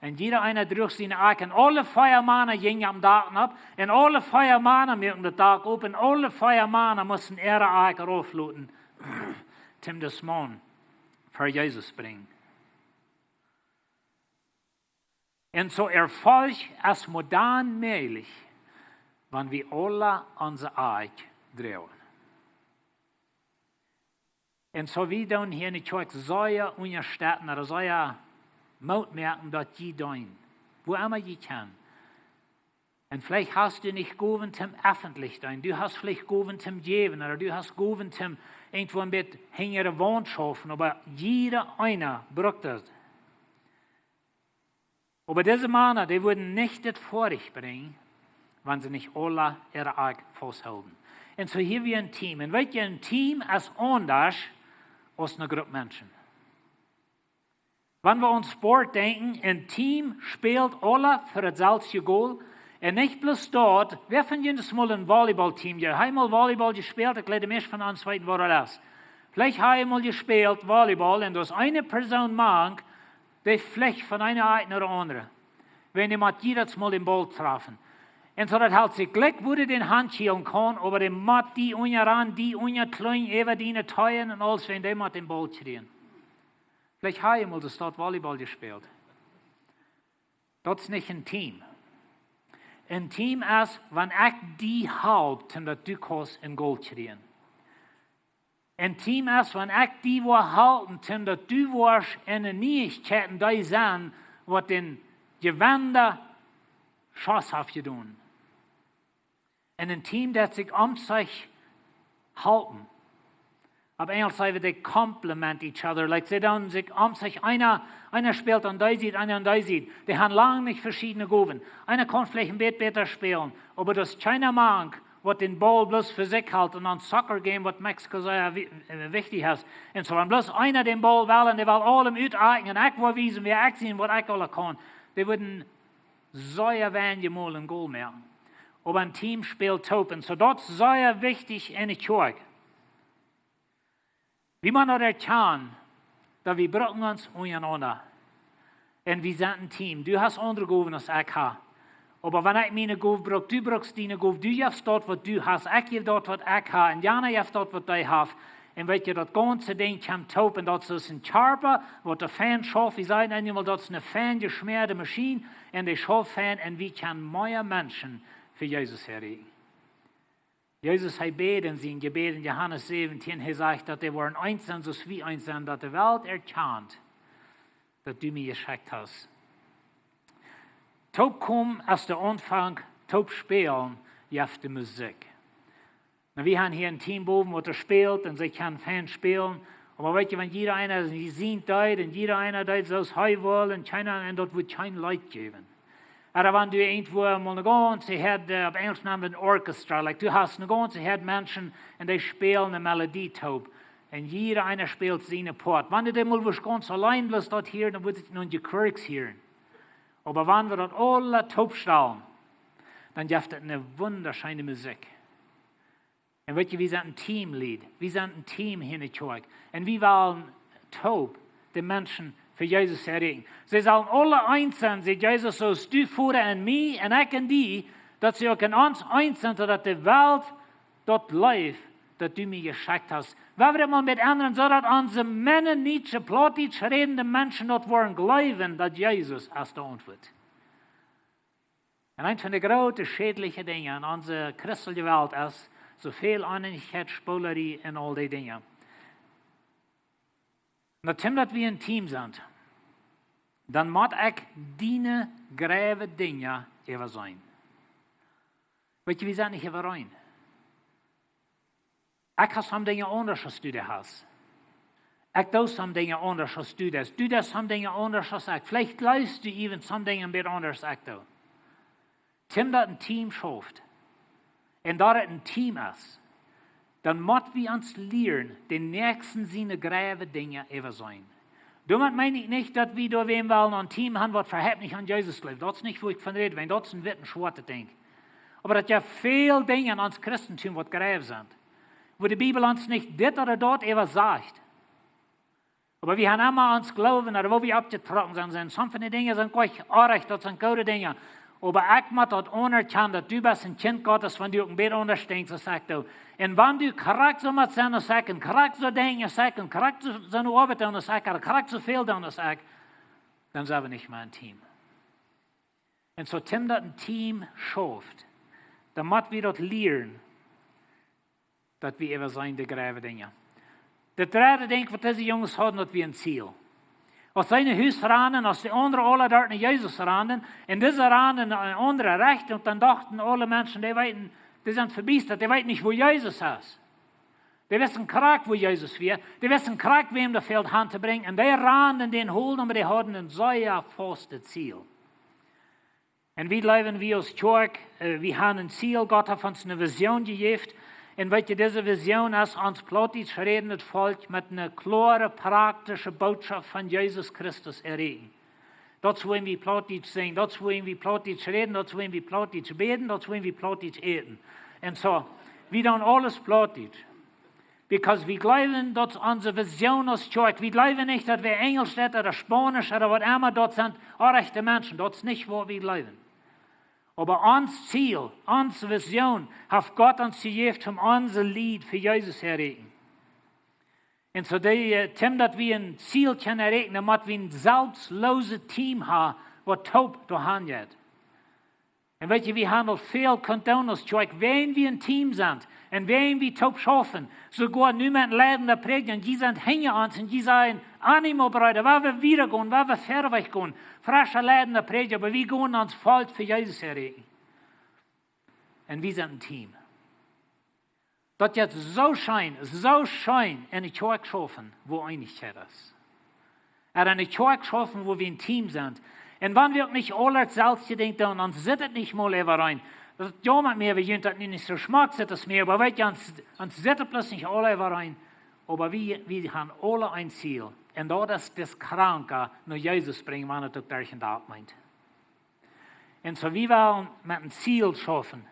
Un jieda eena druach siene Akj. Un aule vea Mana jinjen aum Dak nopp. Un aule vea Mana muaken daut Dak op. Un aule vea Mana musten äare Akj raufloten, toom daut Maun ver Jesus brinjen. Un soo Erfolg es mau dan mäajlich, wan wie aule onse Akj droagen. Un soo wie doonen hia en de Kjoakj sea unjastetten, ooda sea Moot moaken, daut jie doonen, wua emma jie kjennen. Un veleicht hast du nich Gowen toom effentlich doonen. Du hast veleicht Gowen toom jäwen, ooda du hast Gowen toom irjentwua een bät hinja de Waunt schaufen, oba jieda eena brukt daut. Oba dise Mana, dee wudden nich daut foadich brinjen, wan see nich aule äare Akj fausthoolen. Un soo hia wia een Team. Un weet jie, een Team es aundasch aus eene Grupp Menschen. Wan wie aun Sport denkjen, een Team spält aule fa daut selwje Goal. Un nich bloos daut, wäa von junt es mol een Volleyball-Team? Jie haben mol Volleyball jespält, ekj jleew de mieeschte von ons weeten waut daut es. Veleicht hab jie mol jespält Volleyball un doa es eene Persoon mank, dee flicht von eene Akj no de aundre. Wan dee mott jiedatsmol dän Baul trafen. Un soo daut helt sikj jlikj, wua dee dän hankjielen kaun, oba dee mott die unjaran, die unjaklunjen, äwa diene Teeen un aules, wan dee mott dän Baul kjrieen. Veleicht hab jie mol soo Volleyball jespält. Daut es nich een Team. Een Team es, wan ekj die halp, toom daut du kaust een Goal kjrieen. Een Team es, wan ekj die woa halpen, toom daut du woascht en de Nieichkjeiten dee sennen, waut dän jewenden Schoss haft jedonen. Un een Team deit sikj om sikj halpen. Opp Enjlisch saj wie, they complement each other. Like, see doonen sikj om sikj, eena, eena spält aun dee Sied, eena aun dee Sied. Dee haben lang nich veschiedne Gowen. Eena kaun veleicht een bät bäta spälen, oba daut es kjeena mank, waut dän Baul bloos fa sikj helt un een Soccer Game, waut Mexiko sea wi-, äh, wichtich es. Un soo, wan bloos eena dän Baul well un dee well aulem utakjen un ekj woa wiesen, wäa ekj sie, waut ekj aula kaun. Dee wudden sea weinje mol een Goal moaken. Oba een Team spält toop. Un soo daut es sea wichtich en de Kjoakj. Wie motten daut erkjanen, daut wie brucken ons unjarenaunda. Un wie sent een Team. Du hast aundre Gowen aus ekj hab. Oba wan ekj miene Gow bruk, du brukst diene Gow, du jefst daut waut du hast, ekj jeff daut waut ekj hab, un jana jeft daut waut hee haft. Un weet jie, daut gaunze Dinkj kjemt toop un daut es een Kjarpa, waut doa fein schauft. Wie sajen eemol, daut es eene fein jeschmäade Maschien un dee schauft fein un wie kjennen mea Menschen fa Jesus erreichen. Jesus, hee bäd en sien Jebäd en Johanes säwentieen, hee sajcht, daut dee woaren eent sennen, soo aus wie eent sent, daut de Welt erkjant, daut du mie jeschekjt hast. Toopkomen es de Aunfank, toop spälen jeft de Musikj. Nu, wie haben hia een Team bowen, waut doa spält un see kjennen fein spälen. Oba weet jie, wan jieda eena sien Deed un jieda eena deed soo aus hee wull un kjeena, un daut wudd kjeen Leet jäwen. Ooda wan du irjentwua mol ne gaunze Häad, äh, opp Enjlisch nanen wie een Orchestra, like, du hast ne gaunze Häad Menschen un dee spälen ne Melodie toop. Un jieda eena spält sienen Poat. Wan du dee mol wurscht gaunz auleen bloos doa hieren, dan wudd et noch een Jequirks hieren. Oba wan wie daut aula toop stalen, dan jeft et ne wundascheene Musikj. Un weet jie, wie sent een Team, Lied. Wie sent een Team hia en de Kjoakj. Un wie wellen toop de Menschen fa Jesus erreichen. See sellen aule eent sennen, sajcht Jesus, soo aus du, Voda, en mie un ekj en die, daut see uk en ons eent sent, soo daut de Welt daut jleeft, daut du mie jeschekjt hast. Wie wellen daut mol met endren, soo daut onse mennonitische, plautdietsch rädende Menschen daut woaren jleewen, daut Jesus es de Auntwuat. Un eent von de groote schädliche Dinja en onse christelje Welt es soo väl Oneenichkjeit, Spoolerie un aul dee Dinja. Na, Tim, daut wie een Team sent, dan mott ekj diene greiwe Dinja äwaseenen. Weetst, wie sent nich äwareen. Ekj hab some Dinja aundasch aus du daut hast. Ekj doo some Dinja aundasch aus du daut hast. Du deist some Dinja aundasch aus ekj. Veleicht leefst du even some Dinja een bät aundasch aus ekj doo. Tim, daut een Team schauft, un daut et een Team es, dan mott wie ons lieren, dän Näakjsten siene greiwe Dinja äwaseenen. Doamet meen ekj nich, daut wie doa wäm wellen een Team haben, waut äwahaupt nich aun Jesus jleeft. Daut es nich, wua ekj von räd, wiels daut es een witten schwoatet Dinkj. Oba daut jeft väl Dinja en ons Christentum, waut greiw sent, wua de Bibel ons nich dit ooda daut äwa sajcht. Oba wie haben emma ons Gloowen, ooda woo wie oppjetrocken sent, sent. Some von de Dinja sent goot, oajch, daut sent goode Dinja. Oba ekj mott daut aunerkjanen, daut du best een Kjint Gottes, wan du uk een bät aundasch denkjst aus ekj doo. Un wan du krakjt soo motst sennen aus ekj, un krakjt soo denkjen aus ekj, un krakjt soo, soo eene Oabeit doonen aus ekj, ooda krakjt soo väl doonen aus ekj, dan sent wie nich mea een Team. Un soo, Tim, daut een Team schauft, dan mott wie daut lieren, daut wie äwaseenen de greiwe Dinja. Daut dredde Dinkj, waut dise Junges hauden, daut wia een Ziel. Aus see no Hus randen, aus de aundre aula doa no Jesus randen, un dise randen en eene aundre Rechtunk, dan dochten aule Menschen, dee weeten, dee sent vebiestat, dee weeten nich, wua Jesus es. Dee wisten krakjt, wua Jesus wia, dee wisten krakjt, wäm doa väl han to brinjen, un dee randen dän Holen, oba dee hauden een sea faustet Ziel. Un wie jleewen, wie aus Kjoakj, äh, wie haben een Ziel, Gott haft ons eene Vision jejäft. Un weetst, dise Vision es, ons plautdietsch rädendet Volkj met eene kloare, praktische Botschaft von Jesus Christus erreichen. Daut es, wua wie Plautdietsch sinjen, daut es, wua wie Plautdietsch räden, daut es, wua wie Plautdietsch bäden, daut es, wua wie Plautdietsch äten. Un soo, wie doonen aules Plautdietsch. Because wie jleewen, daut es onse Vision aus Kjoakj. Wie jleewen nich, daut wie Enjelsch räden ooda Spaunisch ooda waut emma, daut sent oajchte Menschen. Daut es nich, waut wie jleewen. Oba ons Ziel, onse Vision, haft Gott ons jejäft, om onse Lied fa Jesus to erreichen. Un soo dee, äh, Tim, daut wie een Ziel kjennen erreichen, dan mott wie een selfstlooset Team haben, waut toop doa han jeit. Un weetst, wie haben aul väl kunt doonen aus Kjoakj, wan wie een Team sent un wan wie toop schaufen. Soogoa nu met een leidenden Prädja, un dee sent hinja ons un dee sajen: "Animo, Breeda, wie wellen wieda gonen, wie wellen wieda gonen." Frescha leidenda Prädja, oba wie gonen ons voll fa Jesus erreichen. Un wie sent een Team. Daut jeit soo scheen, soo scheen enne Kjoakj schaufen, wua Eenichkjeit es. Un enne Kjoakj schaufen, wua wie een Team sent. Un wan wie uk nich aula daut selwje Dinkj doonen, dan sitt et nich mol äwareen. Daut jaumat mie, wan junt daut nu nich soo schmock sitt aus mie, oba weetst, ons, ons sitt et bloos nich aula äwareen. Oba wie, wie haben aula een Ziel. Un daut es, dis Kranka no Jesus brinjen, wan et uk derch daut Dach meent. Un soo, wie wellen met een Ziel schaufen.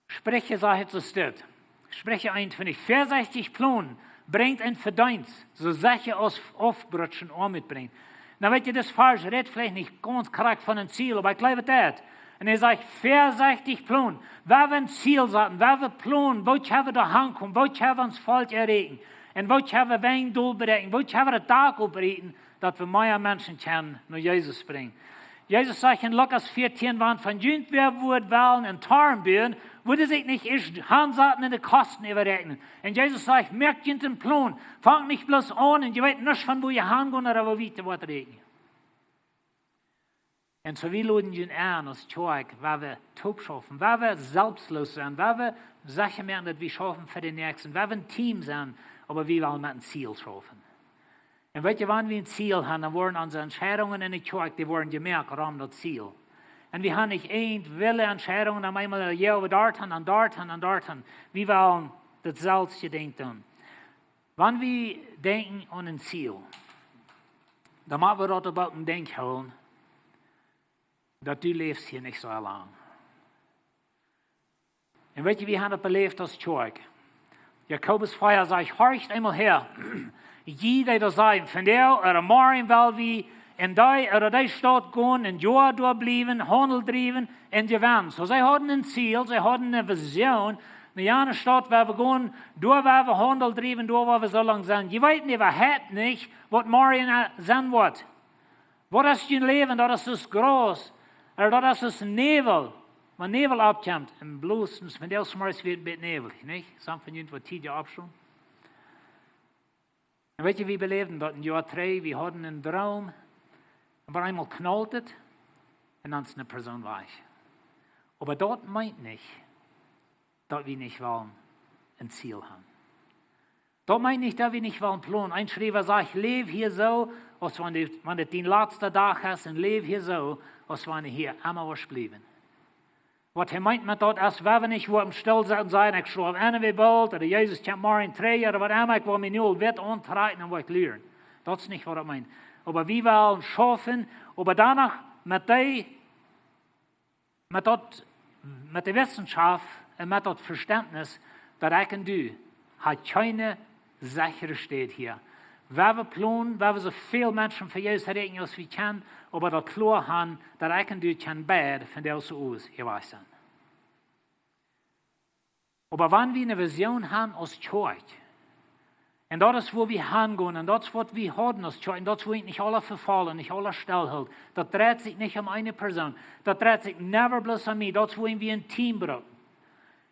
Spricha sajcht et soo, steit. Spricha eenuntwintich: "Väasechtich plonen brinjt een Vedeenst, soo secha aus aufbrutschen Oamoot brinjt." Nu weetst, dis Varsch rät veleicht nich gaunz krakjt von een Ziel, oba ekj jleew et. Un hee sajcht: "Väasechtich plonen." Wie wellen een Ziel saten, wie wellen plonen, woo kjenn wie doa hankomen, woo kjenn wie ons Volkj erreichen, un woo kjenn wie wan dol bereichen, woo kjenn wie daut Dach oprieekjen, daut wie mea Menschen kjennen no Jesus brinjen. Jesus sajcht en Lukas vieetieen: "Wan von junt wäa wudd wellen een Toarn buen, wudd hee sikj nich ieescht hansaten un de Kosten äwaräakjnen?" Un Jesus sajcht: "Moakt junt een Plon. Fangt nich bloos aun un jie weeten nich, von wua jie hangonen ooda woo wiet jie woaren reichen." Un soo, wie loden junt en aus Kjoakj, wua wie toop schaufen, wua wie selfstloos sent, wua wie secha moaken, daut wie schaufen fa dän Näakjsten, wua wie een Team sent, oba wie wellen met een Ziel schaufen. Un weetst, wan wie een Ziel haben, dan woaren onse Entscheidungen enne Kjoakj, dee woaren jemoakt rom daut Ziel. Un wie haben nich eent wille Entscheidungen, dan eemol, jo, wie doa han, dan doa han, dan doa han. Wie wellen daut selwje Dinkj doonen. Wan wie denkjen aun een Ziel, dan motten wie daut uk em Denkj hoolen, daut du läfst hia nich soo lang. Un weetst, wie haben daut beläft aus Kjoakj. Jakobus vea sajcht: "Horcht eemol häa, jie, dee doa sajen: Vondoag ooda morjen well wie en dee ooda dee Staut gonen, een Joa doa bliewen, Haundel driewen un jewennen." Soo, see hauden een Ziel, see hauden eene Vision. "No jane Staut woa wie gonen, doa woa wie Haundel driewen, doa woa wie soo lang sennen." Jie weeten äwahaupt nich, waut morjen, äh, sennen woat. Waut es jun Läwen? Daut es soo aus Graus, ooda daut es soo aus Näwel. Wan Näwel oppkjemt, un bloos, un vondoag zemorjes wia et een bät näwelich, nich? Some von junt waut tiedja oppstonen. Un weet jie, wie beläwden daut een Joa trigj, wie hauden een Droom, oba eemol knault et un dan es eene Persoon wajch. Oba daut meent nich, daut wie nich wellen een Ziel haben. Daut meent nich, daut wie nich wellen plonen. Een Schriewa sajcht: "Läw hia soo, aus wan dit, wan dit dien latsta Dach es, un läw hia soo, aus wan du hia emma woascht bliewen." Waut hee meent met daut es, wie wellen nich wua em Stil sitten un sajen: "Ekj schlof en, wie boolt, ooda Jesus kjemt morjen trigj, ooda waut emma, ekj well mie nu aul witt auntrakjen un woa ekj luren." Daut es nich waut hee meent. Oba wie wellen schaufen, oba doano met dee, met daut, met de Wissenschaft un met daut Vestentnis, daut ekj un du haben kjeene sechre Städ hia. Wie wellen plonen, wie wellen soo väl Menschen fa Jesus erreichen aus wie kjennen, oba daut kloa haben, daut ekj un du kjennen beid von dee aus hia wajch sennen. Oba wan wie eene Vision haben aus Kjoakj, un daut es wua wie hangonen, un daut es waut wie haben aus Kjoakj, un daut es wua ekj nich aula vefaulen, nich aula stell hoolen. Daut dreit sikj nich om eene Persoon. Daut dreit sikj never bloos om mie. Daut es wua wie een Team brucken.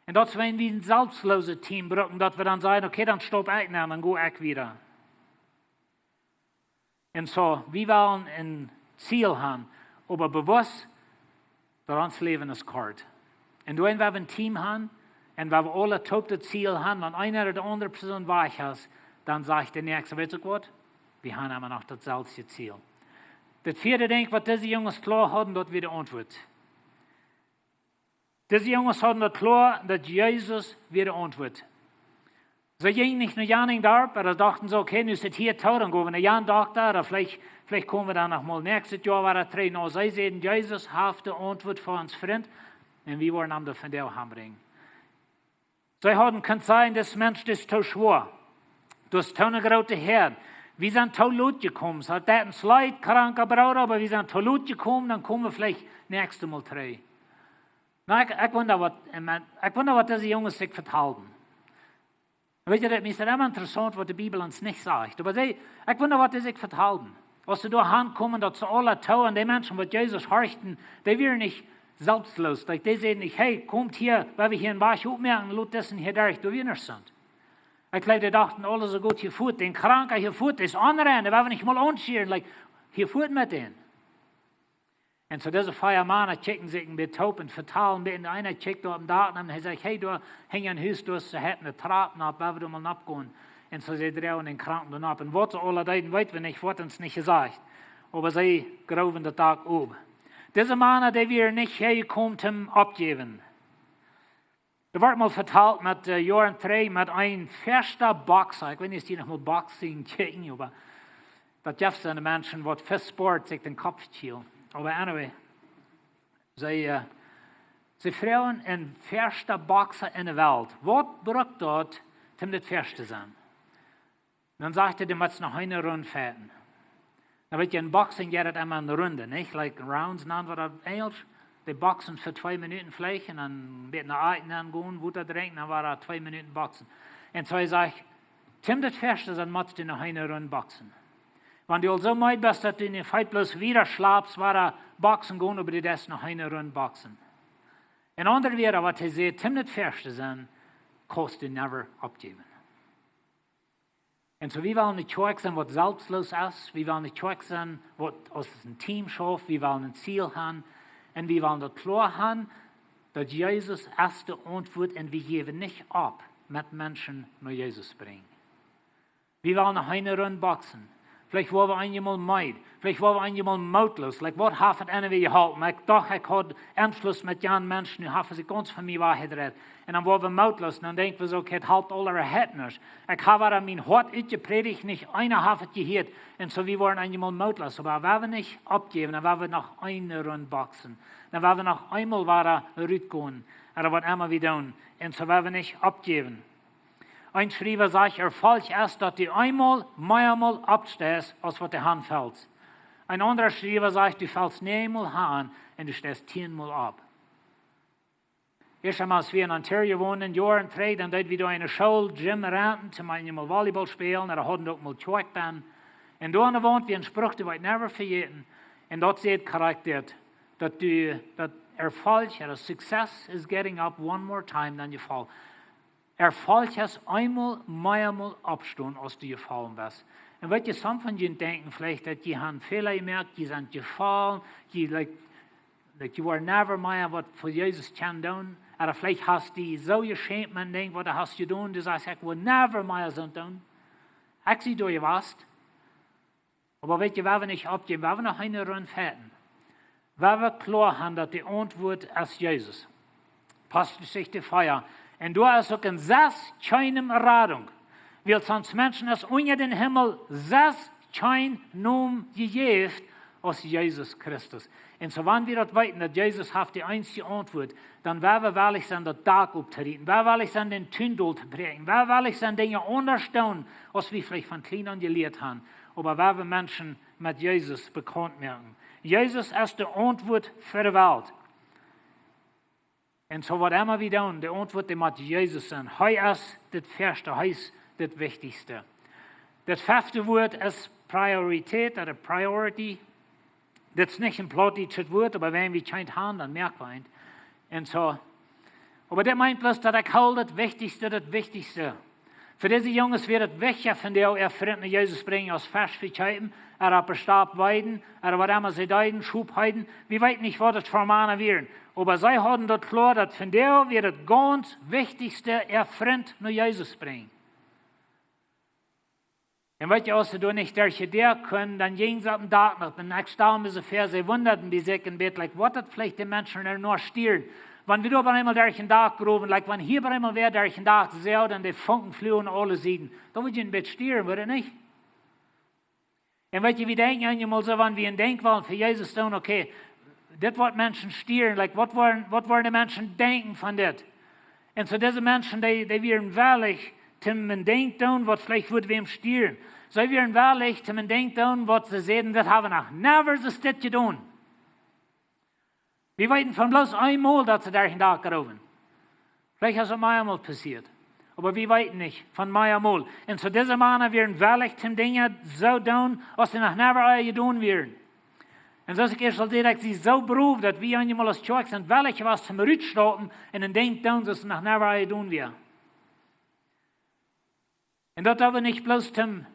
Un daut es wua wie een selfstlooset Team brucken, daut wie dan sajen: "Okay, dan stop ekj nu, dan go ekj wieda." Un soo, wie wellen een Ziel haben, oba bewusst, daut ons Läwen es kort. Un doa, wan wie een Team haben, un wan wie aule toop daut Ziel haben, wan eena ooda de aundre Persoon wajch es, dan sajcht de näakjste: "Weetst du waut? Wie haben emma noch daut selwje Ziel." Daut vieede Dinkj, waut dise Junges kloa hauden, daut wia de Auntwuat. Dise Junges hauden daut kloa, daut Jesus wia de Auntwuat. See jinjen nich no jan Darp, oba dochten see: "Okay, nu es et hia too, dan go wie no jan Dokta, ooda veleicht, veleicht kome wie dan noch mol näakjstet Joa wada trigj." Nä, see säden: "Jesus haft de Auntwuat fa ons Frint, un wie woaren am doa vondoag han brinjen." See hauden kunt sajen: "Dis Mensch, dis es too schwoa. Daut es too eene groote Häad. Wie sent too lot jekomen. Soo, daut deit ons leet, kranka Brooda, oba wie sent too lot jekomen, dan kome wie veleicht näakjstet Mol trigj." Nä, ekj, ekj wunda waut, ekj wunda waut dise Junges sikj vetalden. Weetst du, daut es emma interessaunt, waut de Bibel ons nich sajcht. Oba see, ekj wunda waut dee sikj vetalden. Aus see doa hankomen, daut see aula too, un dee Menschen, waut Jesus horchten, dee wieren nich selfstloos. Daut dee säden nich: "Hey, komt hia, wie wellen hia een Wajch opmoaken, lot disen hia derch, doa wie nich sent." Ekj jleew, dee dochten aula soo: "Goot, hia foat dän Kranka, hia foat dän Aundren, dee wellen wie nich mol aunschieren, like, hia foat met dän." Un soo dise vea Mana kjikjten sikj een bät toop un vetalden, un eena kjikjt doa opp dän Dak un hee sajcht: "Hey, doa hinjen aum Hus, doa es, see haben eene Trap nopp, wie wellen doa mol nopp gonen." Un soo see droagen dän Kranken doa nopp. Un waut see aula deeden, weet wie nich, woat ons nich jesajcht. Oba see groowen daut Dak opp. Dise Mana, dee wieren nich hia jekomen toom oppjäwen. Doa wort mol vetalt met, äh, Joaren trigj met een fasta Boxer. Ekj weet nich, aus jie noch mol Boxing kjikjen, oba daut jeft soone Menschen, waut fa Sport sikj dän Kopp kjielen. Oba anyway, see, äh, see fruagen een fasta Boxer enne Welt: "Waut brukt daut, om daut fasta to sennen?" Dan sajcht hee: "Du motst noch eene Rund fajchten." Dan weet jie, en Boxing jeit daut emma eene Rund, nich? Like rounds, dan woat daut Enjelsch. Dee boxen fa twee Minuten veleicht un dan een bät no Äten gonen, Wota drinkjen, dan woat daut twee Minuten boxen. Un soo hee sajcht: "Om daut fasta to sennen, motst du noch eene Rund boxen. Wan du aul soo meed best, daut du enne Fight bloos wieda schlapst, woat daut boxen gonen, oba du deist noch eene Rund boxen." En aundre Wieed, waut hee säd, om daut fasta to sennen, kaust du never oppjäwen. Un soo, wie wellen eene Kjoakj sennen, waut selfstloos es. Wie wellen eene Kjoakj sennen, waut aus een Team schauft. Wie wellen een Ziel haben. Un wie wellen daut kloa haben, daut Jesus es de Auntwuat un wie jäwen nich opp met Menschen no Jesus brinjen. Wie wellen noch eene Rund boxen. Veleicht woaren wie eenjemol meed. Veleicht woaren wie eenjemol mootloos. Like, waut haft et enne Wäaj jeholpen? Ekj docht, ekj haud Enschluss met jan Mensch, nu haft hee sikj gaunz von mie wajchjedreit. Un dan woaren wie mootloos. Un dan denkjen wie soo: "Okay, et halpt aul, et halpt nuscht. Ekj hab wada mien Hoat utjeprädicht, nich eena haft et jehieet." Un soo, wie woaren eenjemol mootloos. Oba wie wellen nich oppjäwen, dan wellen wie noch eene Rund boxen. Dan wellen wie noch eemol wada rutgonen. Ooda waut emma wie doonen. Un soo wellen wie nich oppjäwen. Een Schriewa sajcht: "Erfolg es, daut du eemol meamol oppsteist, aus waut du hanfellst." Een aundra Schriewa sajcht: "Du fellst neunmol han un du steist tieenmol opp." Ieescht emol, aus wie en Ontario wonden, Joaren trigj, dan deed wie doa enne School, Gym renten, toom eenjemol Volleyball spälen, un doa hauden wie uk mol Kjoakj bennen. Un doa aun de Waunt wia een Spruch, dee woa ekj never vejäten. Un daut sajcht krakjt dit, daut du, daut Erfolg, ja, daut Success is getting up one more time than you fall. Erfolg es eemol meamol oppstonen aus du jefollen best. Un weet jie, some von junt denkjen veleicht daut jie han Fäla jemoakt, jie sent jefollen, jie, like, like, you were never mea waut fa Jesus kjennen doonen. Ooda veleicht hast du die soo jeschämt met Dinj waut du hast jedonen, du sajchst: "Ekj well never mea soo doonen. Ekj sie doa jewast." Oba weet jie, wie woaren nich oppjäwen, wie woaren noch eene Rund fajchten. Wie woaren kloa haben daut de Auntwuat es Jesus. Aposteljeschicht vea. Un doa es uk en sest kjeene Radunk, wiels sonst Menschen es unja dän Himmel sest kjeen Nomen jejäft aus Jesus Christus. Un soo wan wie daut weeten daut Jesus haft de eensje Auntwuat, dan woa wie wellich sennen daut Dak opptorieten, woa wie wellich sennen dän Tun dol to bräakjen, woa wie wellich sennen Dinja aundasch doonen aus wie veleicht von kjlien aun jelieet haben, oba woa wie Menschen met Jesus bekaunt moaken. Jesus es de Auntwuat fa de Welt. Un soo waut emma wie doonen, de Auntwuat, dee mott Jesus sennen. Hee es daut ieeschte, hee es daut wichtichste. Daut fefte Wuat es Priorität, ooda priority. Daut es nich een plautdietschet Wuat, oba wan wie kjeent haben, dan moak wie eent. Un soo. Oba dit meent bloos daut ekj hool daut Wichtichste, daut Wichtichste. Fa dise Junges wia daut wichtja von dee äa Frint no Jesus brinjen aus Fesch vekjeepen, ooda opp de Stap weiden, ooda waut emma see deeden, Schop heeden. Wie weeten nich waut daut fa Mana wieren. Oba see hauden daut kloa daut von dee wia daut gaunz Wichtichste äa Frint no Jesus brinjen. Un weet jie, aus see doa nich derch de Däa kunnen, dan jinjen see opp dän Dak nopp. Un ekj stal mie soo väa, see wundaden bie sikj een bät, like, woat daut veleicht de Menschen doa noch stieren. Wan wie doa opp eemol derch dän Dak growen, like, wan hia opp eemol wäa derch dän Dak säd un de Funken fluagen aule Sieden, dan wudd jie een bät stieren, wudd jie nich? Un weet jie, wie denkjen eenjemol soo, wan wie een Dinkj wellen fa Jesus doonen, okay, dit woat Menschen stieren, like, waut woaren, waut woaren de Menschen denkjen von dit? Un soo dise Menschen, dee, dee wieren wellich toom een Dinkj doonen waut veleicht wudd wäm stieren. See wieren wellich toom een Dinkj doonen waut see säden: "Dit hab wie noch never soo dit jedonen." Wie weeten von bloos eemol daut see derch dän Dak growen. Veleicht es daut meamol passieet. Oba wie weeten nich von meamol. Un soo dise Mana wieren wellich toom Dinja soo doonen aus see noch never ea jedonen wieren. Un soo aus ekj ieescht aul säd, ekj sie soo brow daut wie eenjemol aus Kjoakj sent wellich jewast toom rutstaupen un een Dinkj doonen aus see noch never ea jedonen wieren. Un daut doo wie nich bloos toom,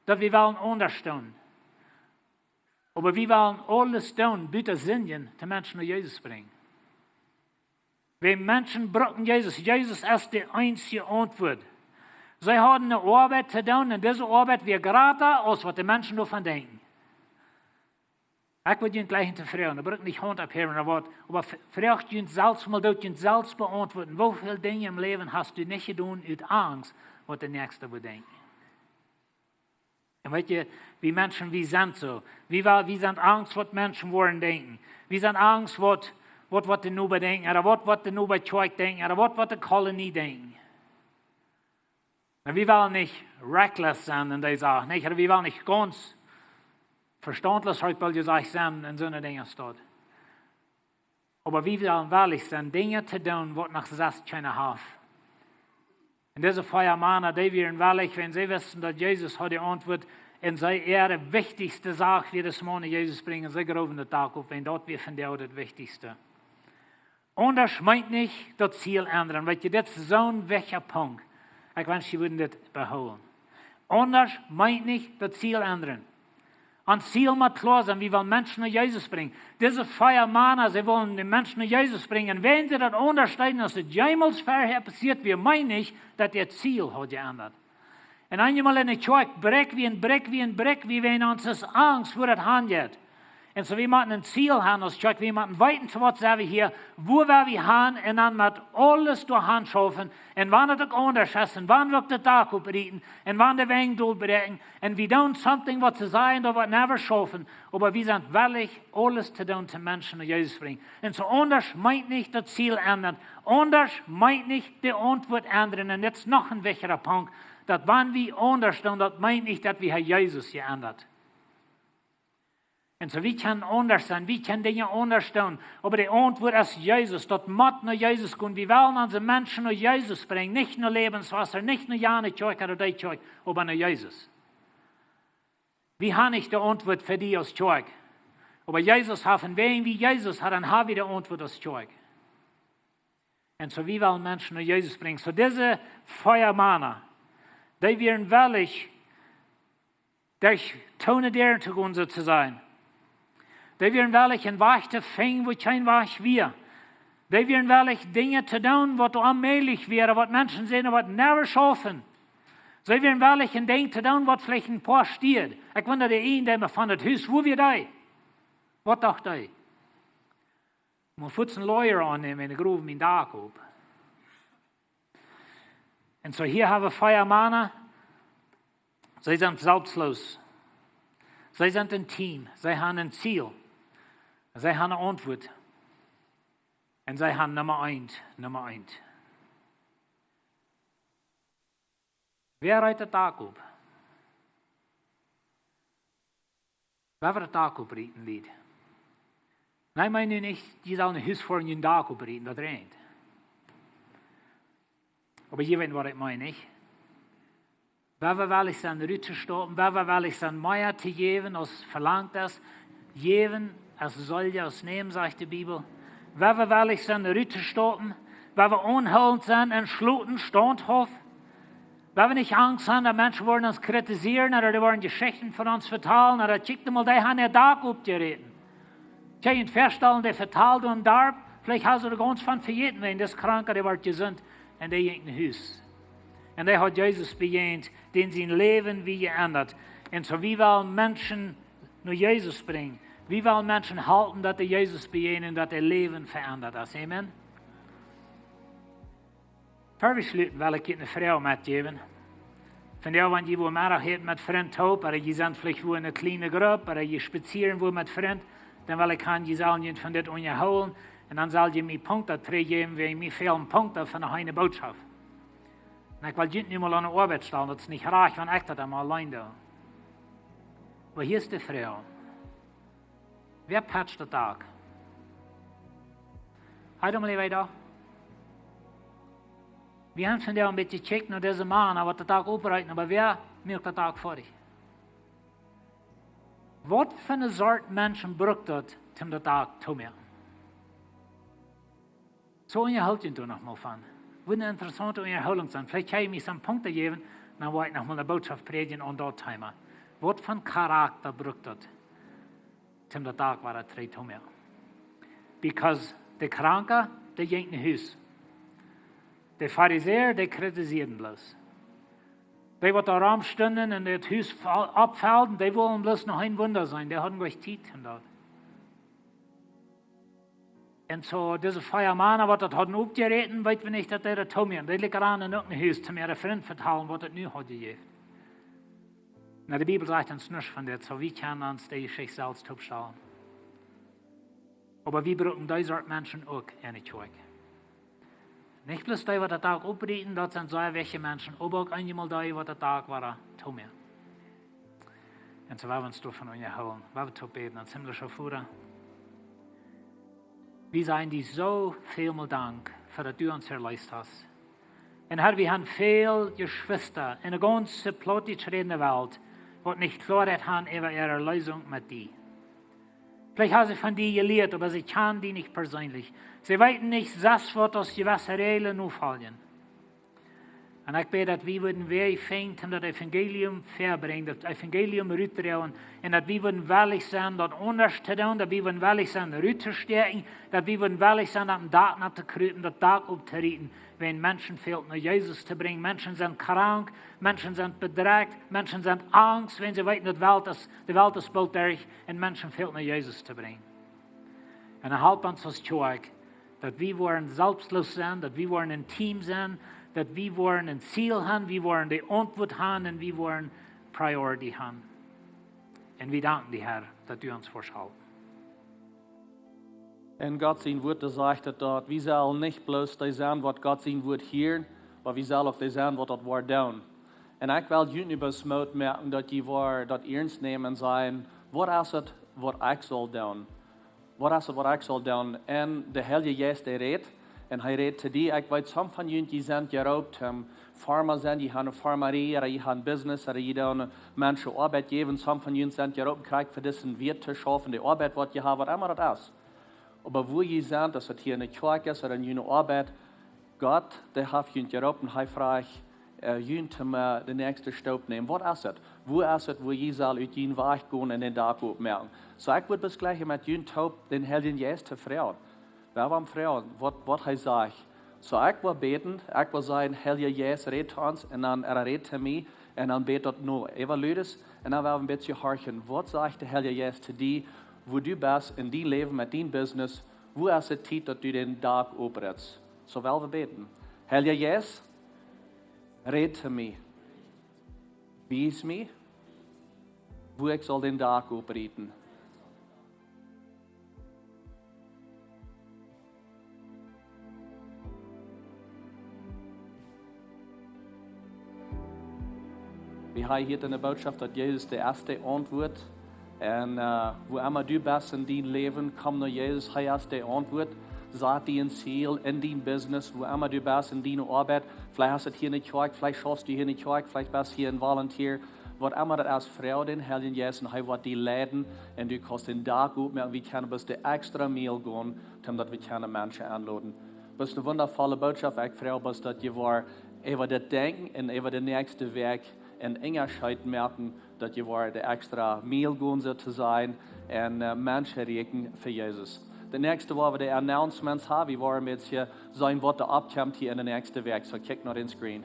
daut wie wellen aundasch doonen. Oba wie wellen aules doonen, buta sindjen, de Menschen no Jesus brinjen. Wie Menschen brucken Jesus. Jesus es de eensje Auntwuat. See hauden eene Oabeit to doonen un dise Oabeit wia jrata aus waut de Menschen doavon denkjen. Ekj wudd junt jlikj to froagen, doa bruck ekj nich Haunt opphäwen ooda waut, oba f-, froagt junt selfst mol, doot junt selfst beauntwuaden: Woo väl Dinja em Läwen hast du nich jedonen ut Angst, waut de Näakjste woat denkjen? Un weet jie, wie Menschen, wie sent soo. Wie, wa-, wie sent angst, waut Menschen woaren denkjen. Wie sent angst, waut, waut, waut de Noba denkjen, ooda waut, waut de Noba Kjoakj denkjen, ooda waut, waut de Kolonie denkjen. Un wie wellen nich reckless sennen en dee Sach, nich? Ooda wie wellen nich gaunz vestauntloos, hab ekj woll jesajcht, sennen en soone Dinja staut. Oba wie wellen wellich sennen, Dinja to doonen, waut noch sest kjeena haft. Un dise fea Mana, dee wieren wellich, wan see wisten, daut Jesus haud de Auntwuat, un see äare wichtichste Sach wia, daut see mol no Jesus brinjen, see growen daut Dak opp, wan daut wia von dee daut Wichtichste. Aundasch meent nich daut Ziel endren. Weet jie, dit es soon wichtja Punkt. Ekj wensch, jie wudden dit behoolen. Aundasch meent nich daut Ziel endren. Ons Ziel mott kloa sennen, wie wellen Menschen no Jesus brinjen. Dise fea Mana, see wullen de Menschen no Jesus brinjen. Un wan see daut aundasch deeden, aus daut jemols verhäa passieet wia, meent nich, daut äa Ziel haud jeendat. Un eenjemol en de Kjoakj bräakj wie un bräakj wie un bräakj wie, wan ons es angst, wua daut han jeit. Un soo, wie motten een Ziel haben aus Kjoakj, wie motten weeten, fa waut sent wie hia, wua woa wie han, un dan met aules doa han schaufen, un wan et uk aundasch es, un wan wie uk daut Dak opprieten, un wan de Wenj dolbräakjen, un wie doonen something, waut see sajen, daut woat never schaufen, oba wie sent wellich, aules to doonen, de Menschen no Jesus brinjen. Un soo, aundasch meent nich daut Ziel endren, aundasch meent nich de Auntwuat endren, un dit es noch een wichtja Punkt, daut wan wie aundasch doonen, daut meent nich, daut wie haben Jesus jeendat. Un soo, wie kjennen aundasch sennen, wie kjennen Dinja aundasch doonen. Oba de Auntwuat es Jesus, daut mott no Jesus gonen. Wie wellen onse Menschen no Jesus brinjen, nich no Läwenswota, nich no jane Kjoakj ooda dee Kjoakj, oba no Jesus. Wie haben nich de Auntwuat fa die aus Kjoakj. Oba Jesus haft, un wan wie Jesus haben, dan haben wie de Auntwuat aus Kjoakj. Un soo, wie wellen Menschen no Jesus brinjen. Soo, dise vea Mana, dee wieren wellich, derch toone Däaren to gonen, soo to sajen. Dee wieren wellich, een Wajch to finjen, wua kjeen Wajch wia. Dee wieren wellich, Dinja to doonen, waut onmäajlich wieren, waut Menschen säden, waut never schaufen. See wieren wellich, een Dinkj to doonen, waut veleicht een poa stieed. Ekj wunda, de Ieejendeema von daut Hus, wua wia dee? Waut docht dee? Mott fuaz een Lawyer aunnämen un de Grow mien Dak opp. Un soo, hia hab wie vea Mana. See sent selfstloos. See sent een Team. See haben een Ziel. See haben eene Auntwuat. Un see haben Numma eent, Numma eent. Wäa rieet daut Dak opp? Wäa woat daut Dak opprieten, Lied? Nä, ekj meen nu nich, jie sellen een Hus fa een Dak opprieten, daut räajent. Oba jie weeten, waut ekj meen, nich? Wäa woat wellich sennen, rut to stoppen, wäa woat wellich sennen, mea to jäwen, aus velangt es, jäwen, aus saul je, aus nämen, sajcht de Bibel. Wäa woat wellich sennen, rut to stoppen, wäa woat aunhoolent sennen, entschloten, staunthauft. Wäa woat nich Angst haben, daut Menschen woaren ons kritisieren, ooda dee woaren Jeschichten von ons vetalen, ooda: "Kjikj mol, dee haben äa Dak oppjeräten." Kjenn jie junt väastalen, dee vetalt em Darp, veleicht haben see doa gaunz von vejäten, wäajen dis Kranka, dee wort jesunt un dee jinkj no Hus. Un dee haud Jesus bejäajent, dän sien Läwen wia jeendat. Un soo, wie wellen Menschen no Jesus brinjen. Wie wellen Menschen halpen, daut dee Jesus bejäajnen, daut äa Läwen veendat es. Amen. Ver wie schluten, well ekj junt eene Froag metjäwen. Vondoag, wan jie wua Meddach äten met Frind toop, ooda jie sent veleicht wua en eene kjliene Grupp, ooda jie spazieren wua met Frind, dan well ekj han, jie sellen junt von dit unjahoolen. Un dan sell jie mie Punkten trigjjäwen, wäajen mie fälen Punkten von de heilje Bootschoft. Un ekj well junt nu mol aun de Oabeit stalen, daut es nich rajcht, wan ekj daut emma auleen doo. Oba hia es de Froag. Wäa patscht daut Dak? Hab jie mol wieda? Wie haben vondoag een bät jekjikjt no dise Mana, waut daut Dak opprieten, oba wäa moakt daut Dak foadich? Waut fa eene Sort Menschen brukt daut, om daut Dak to moaken? Soo unjahoolt junt doa noch mol von. Woat eene interessaunte Unjahoolunk sennen. Veleicht kjenn jie mie soone Punkten jäwen, dan woa ekj noch mol eene Bootschoft prädjen aun daut Thema. Waut fa een Charakta brukt daut, om daut Dak wada trigj to moaken? Because de Kranka, dee jinkj no Hus. De Farisäa, dee kritisieeden bloos. Dee, waut doa romstunden un daut Hus fa-, oppfellden, dee wullen bloos noch een Wunda seenen. Dee hauden nich Tiet om daut. Un soo, dise vea Mana, waut daut hauden oppjeräten, weet wie nich, daut dee daut toom hauden. Dee likjt aun un uk no Hus, om äare Frind vetalen, waut daut nu haud jejäft. Nu, de Bibel sajcht ons nuscht von dit, soo wie kjennen ons dee Jeschicht selfst toopstalen. Oba wie brucken dee Sort Menschen uk enne Kjoakj. Nich bloos dee, waut daut Dak opprieten, daut sent sea wichtje Menschen, oba uk eenjemol dee, waut daut Dak wada toom moaken. Un soo woa wie ons doavon unjahoolen. Woa wie toop bäden, ons himmlischa Voda. Wie sajen die soo väl mol Dank, fa daut du ons erleest hast. Un Herr, wie haben väl Jeschwista enne gaunze plautdietsch rädende Welt, waut nich Kloaheit haben äwa äare Erleesunk met die. Veleicht haben see von die jelieet, oba see kjanen die nich perseenlich. See weeten nich selfst, waut aus jewesse Räajlen nofoljen. Un ekj bäd, daut wie wudden Wäaj finjen, om daut Evangelium väabrinjen, daut Evangelium rutdroagen, un daut wie wudden wellich sennen, daut aundasch to doonen, daut wie wudden wellich sennen, ruttostäakjen, daut wie wudden wellich sennen, opp een Dak no to krupen, daut Dak opptorieten, wan Menschen fält, no Jesus to brinjen. Menschen sent krank, Menschen sent bedrekjt, Menschen sent angst, wan see weeten, daut Welt es, de Welt es boolt derch, un Menschen fält, no Jesus to brinjen. Un dan halp ons aus Kjoakj, daut wie woaren selfstloos sennen, daut wie woaren een Team sennen, daut wie woaren een Ziel haben, wie woaren de Auntwuat haben un wie woaren Priority haben. Un wie danken die, Herr, daut du ons woascht halpen. En Gott sien Wort, doa sajcht et, daut wie sellen nich bloos dee sennen, waut Gott sien Wort hieren, oba wie sellen uk dee sennen, waut daut Wort doonen. Un ekj well junt nu bloos Moot moaken, daut jie woaren daut iernst nämen un sajen: "Waut es et, waut ekj saul doonen? Waut es et, waut ekj saul doonen?" Un de Heilje Jeist, dee rät, un hee rät to die. Ekj weet, some von junt, jie sent jeroopt, ähm, Farma sennen, jie haben eene Farmarie, ooda jie haben Business, ooda jie doonen Menschen Oabeit jäwen. Some von junt sent jeroopt, krakjt fa disen Wieet to schaufen, de Oabeit, waut jie haben, waut emma daut es. Oba wua jie sent, aus et hia enne Kjoakj es ooda en june Oabeit, Gott, dee haft junt jeroopen, hee frajcht, äh, junt om, äh, de näakjste Staup nämen. Waut es et? Woo es et, woo jie sellen ut jun Wajch gonen un dän Dak opmoaken? Soo, ekj wudd bloos jlikj met junt toop dän Heiljen Jeist to froagen. Wie woaren froagen, waut, waut hee sajcht. Soo, ekj wudd bäden, ekj wudd sajen, Heilja Jeist, räd to ons, un dan, äh, räd to mie, un dan bäd daut no. Eva Lüdes, un dan woa wie een bät horchen, waut sajcht de Heilja Jeist to die, woo du best en dien Läwen met dien Business, woo es et Tiet, daut du dän Dak opretst? Soo well wie bäden. Heilja Jeist, räd to mie. Wies mie, woo ekj saul dän Dak oprieten. Wie haben hia eene Botschaft, daut Jesus de ieeschte Auntwuat. Un, äh, woo emma du best en dien Läwen, komm no Jesus, hee es de Auntwuat. Sat die een Ziel en dien Business, woo emma du best en diene Oabeit. Veleicht es et hia en de Kjoakj, veleicht schaufst du hia en de Kjoakj, veleicht best du hia een Volunteer. Waut emma daut es, froag dän Heiljen Jeist un hee woat die leiden. Un du kaust dän Dak opmoaken, wie kjennen bloos de extra Meal gonen, om daut wie kjennen Menschen enloden. Bloos eene wundafolle Botschaft, ekj froag bloos daut jie woaren äwa dit denkjen un äwa de näakjste Wäakj een Unjascheet moaken, daut jie woaren de extra Meal gonen, soo to sajen, un, äh, Menschen rieekjen fa Jesus. De näakjste, woo wie de Announcements haben, wie woaren een bät seenen, waut doa oppkjemt hia en de näakjste Wäakj. Soo, kjikj no dän Screen.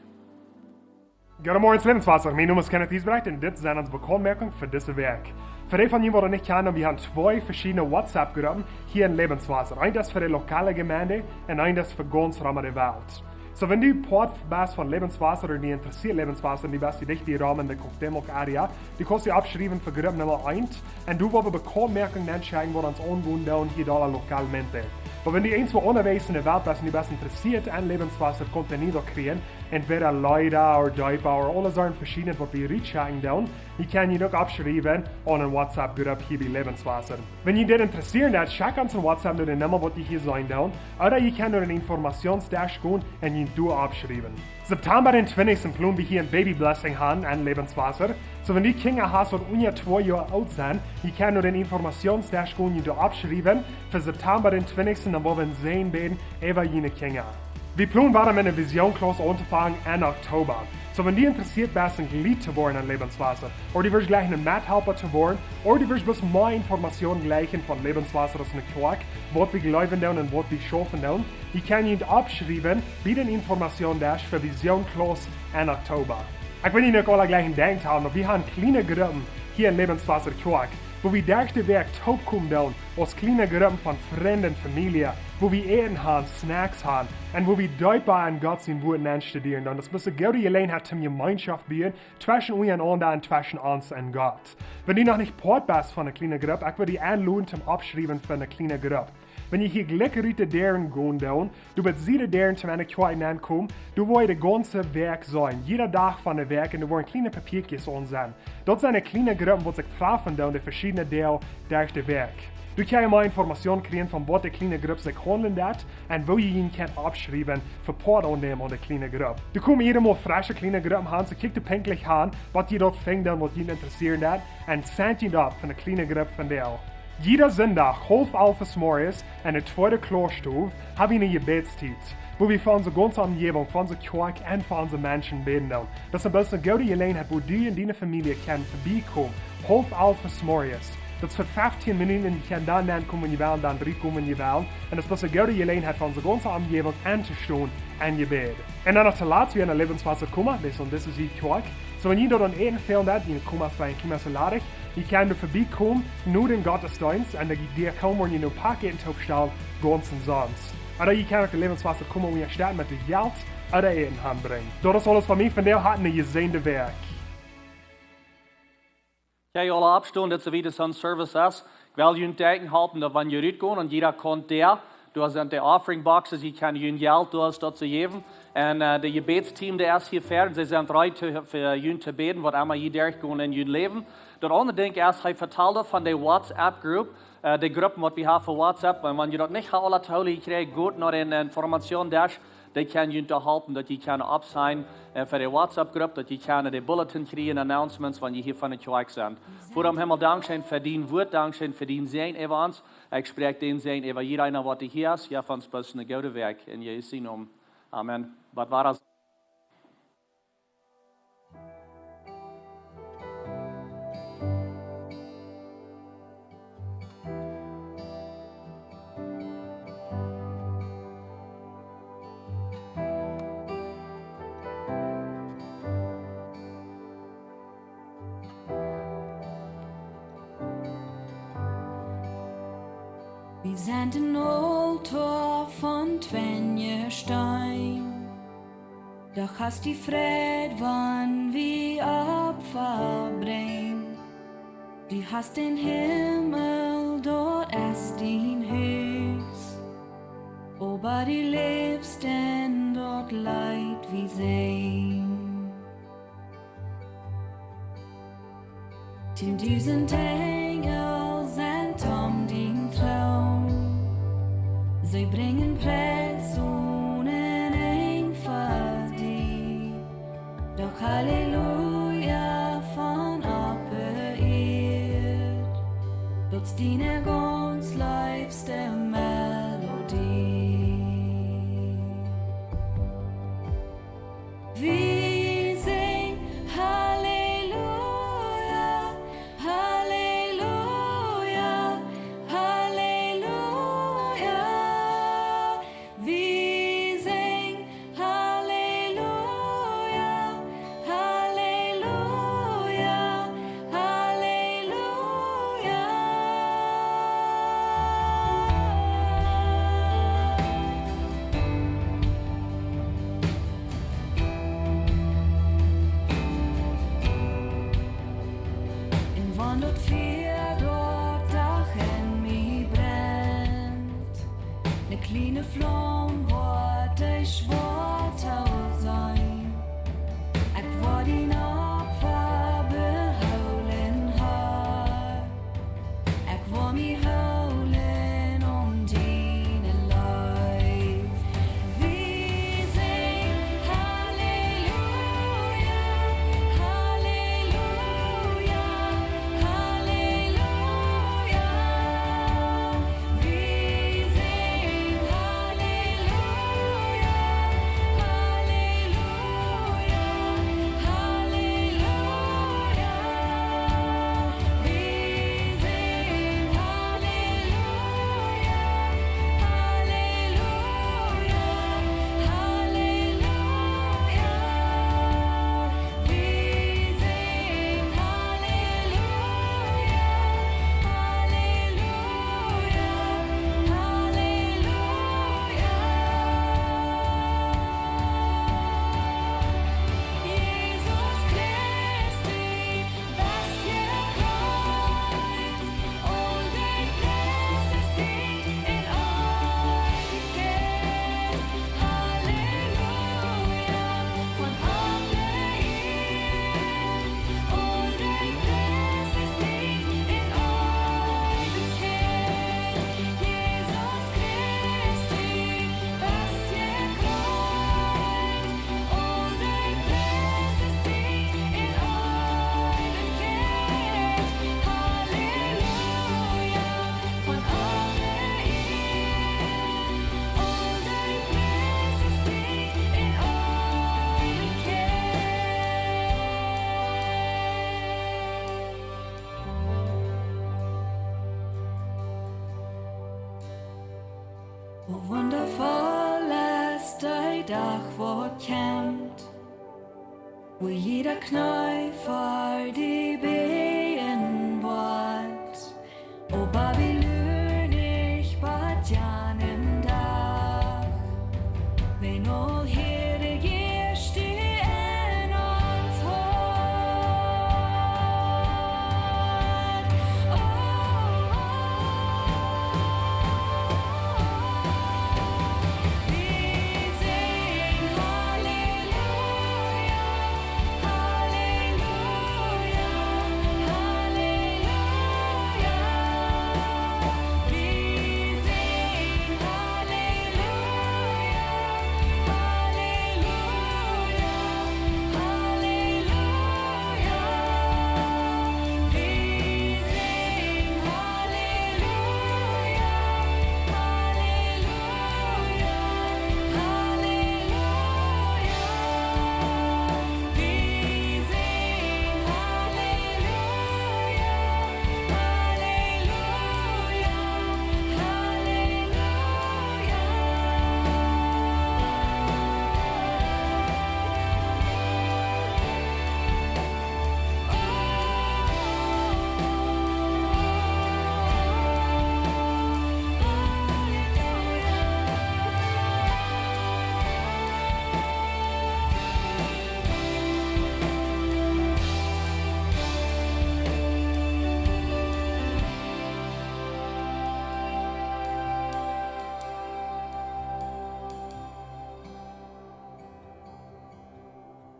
Goodemorjen, Läwenswota. Mien Nomen es Kenneth Giesbrecht un dit sent onse Bekauntmoakjungen fa dise Wäakj. Fa dee von junt, waut daut nich kjanen, wie haben twee veschiedne WhatsApp-Gruppen hia en Läwenswota. Eent es fa de lokale Jemeent un eent es fa gaunz rom de Welt. Soo, wan du Poat best von Läwenswota ooda die interessieet Läwenswota, un du best hia dicht bie rom en de Cuauhtémoc area, du kaust die oppschriewen fa Grupp Numma eent. Un du woascht Bekauntmoakjungen aunschicken, waut ons aungonen deit hia doa lokalmente. Oba wan du irjentwua unjawäajes en de Welt best un du best interessieet aun Läwenswota contenido kjrieen, entwäda Leeda ooda Deepa ooda aule Sorten veschiedne, waut wie rutschekjen doonen, du kaust die uk oppschriewen aun eene WhatsApp-Grupp hia bie Läwenswota. Wan die dit interessieet, dan schekj ons eene WhatsApp no de Numma, waut du hia seenen deist, ooda du kaust no dän Informationsdesk gonen un die doa oppschriewen. September dän twintichsten plon wie hia een Baby Blessing haben en Läwenswota. Soo, wan du Kjinja hast, waut unja twee Joa oolt sent, du kaust no dän Informationsdesk gonen, die doa oppschriewen fa September dän twintichsten, dan woa wie een Säajen bäden äwa june Kjinja. Wie plon wada met eene Visionsklass auntofangen en Oktoba. Soo, wan du interessieet best, een Jlied to woaren en Läwenswota, ooda du wurscht jleichen een Methalpa to woaren, ooda du wurscht bloos mea Informatieen jleichen von Läwenswota aus eene Kjoakj, waut wie jleewen doonen un waut wie schaufen doonen, du kaust die oppschriewen bie dän Informationsdesk fa Visionsklass en Oktoba. Ekj well junt uk aule jlikj denkjen haben, daut wie haben kjliene Gruppen hia en Läwenswota Kjoakj, wua wie derch de Wäakj toopkomen doonen aus kjliene Gruppen von Frind un Famielje, wua wie Äten haben, Snacks haben, un wua wie deepa en Gott sien Wort nenstudieren doonen. Daut es eene goode Jeläajenheit, om Jemeenschoft buen, tweschen unjarenaunda un tweschen ons un Gott. Wan du noch nich Poat best von eene kjliene Grupp, ekj well die enloden, om oppschriewen fa eene kjliene Grupp. Wan du hia jlikj rut de Däaren gonen deist, du best sied de Däaren, om en de Kjoakj nenkomen, du woascht de gaunze Wäakj seenen, jieda Dach von de Wäakj, un doa woaren kjliene Papiakjes aun sennen. Daut sent de kjliene Gruppen, waut sikj trafen doonen, de veschiedne Doag derch de Wäakj. Du kaust mea Informatieen kjrieen von waut de kjliene Grupp sikj haundelt, un woo du die kaust oppschriewen fa Poat aunnämen aun de kjliene Grupp. Du kaust jieda Mol fresche kjliene Gruppen haben, soo kjikj die pinkjlich aun, waut die doa finjen, waut die interessieet, un sign die opp fa eene kjliene Grupp von die. Jieda Sindach, haulf alf zemorjes, en de tweede Kloastow, haben wie eene Jebädstiet, wua wie fa onse gaunze Omjäwunk, fa onse Kjoakj un fa onse Menschen bäden doonen. Daut es eene goode Jeläajenheit, wua du un diene Famielje kjennen verbiekomen. Haulf alf zemorjes. Daut es fa feftieen Minuten un du kaust dan nenkomen, wan du west, dan rutkomen, wan du west. Un daut es eene goode Jeläajenheit fa onse gaunze Omjäwunk auntostonen en Jebäd. Un dan noch toolatst, wie haben eene Läwenswota Koma, daut es aun dise Sied Kjoakj. Soo, wan du doa aun Äten fälen deist, dee Koma es een kjlien bät ladich, du kaust doa verbiekomen, no dän Gottesdeenst, un dee, dee komen, woaren die een Pack Äten toopstalen, gaunz omsonst. Ooda du kaust uk de Läwenswota Koma unjastetten met Jelt ooda Äten hanbrinjen. Daut es aules von mie fa vondoag, hab eene jesäajende Wäakj. Jie aula oppstonen, daut soo wiet aus een Service es. Ekj well junt denkjen halpen, daut wan jie rutgonen un jieda kaun doa, doa sent de offering boxes, jie kjennen jun Jelt doa daut jäwen. Un, äh, de Jebädsteam, dee es hia ver, un see sent reed to, fa junt to bäden, waut emma jie derchgonen en jun Läwen. Daut aundre Dinkj es, ekj vetald von de WhatsApp Group, äh, de Gruppen, waut wie haben fa WhatsApp. Un wan jie daut nich haben aula toop jekjräajen, got no dän Informationsdesk, dee kjennen junt doa halpen, daut jie kjennen oppsignen, äh, fa de WhatsApp Grupp, daut jie kjennen de Bulletin kjrieen, Announcements, wan jie hia von de Kjoakj sent. Voda em Himmel, dankscheen fa dien Wort, dankscheen fa dien Säajen äwa ons. Ekj spräakj dän Säajen äwa jieda eena, waut hia es. Jeff ons bloos eene goode Wäakj en Jesus sien Nomen. Amen. Bat wada. Wie sent een Altoa von twenje Steen. Doch hast die Fräd, wan wie Opfa brinjen. Du hast dän Himmel, daut es dien Hus. Oba du läfst en daut Leet, wie seenen. Tieen dusent Enjel sent om dien Troon. See brinjen Pries onen Enj fa die. Doch Halleluja von oppe Ieed, daut es diene gaunz leefste Melodie. Wie sinjen Halleluja, Halleluja, Halleluja. Wie sinjen Halleluja, Halleluja, Halleluja. Un wan daut Fia doa doch en mie brennt, ne kjliene Flaum woat dee schwoa to sennen. Ekj woa dien Opfa behoolen, Herr. Ekj woa mie hoolen aun diene Leew. Wie sinjen Halleluja, Halleluja, Halleluja. Wie sinjen Halleluja, Halleluja, Halleluja. Wie sinjen Halleluja, Halleluja, Halleluja. Wie sinjen Halleluja, Halleluja, Halleluja. Jesus Christus, best du groot, aul de Pries es dien en Eewichkjeit. Halleluja, von aule Ieed, aul de Pries es dien en Eewichkjeit. Jesus Christus, best du groot, aul de Pries es dien en Eewichkjeit. Halleluja, von aule Ieed, aul de Pries es dien en Eewichkjeit. Woo wundafoll es dee Dach, waut kjemt, wua jieda Kjnee ver die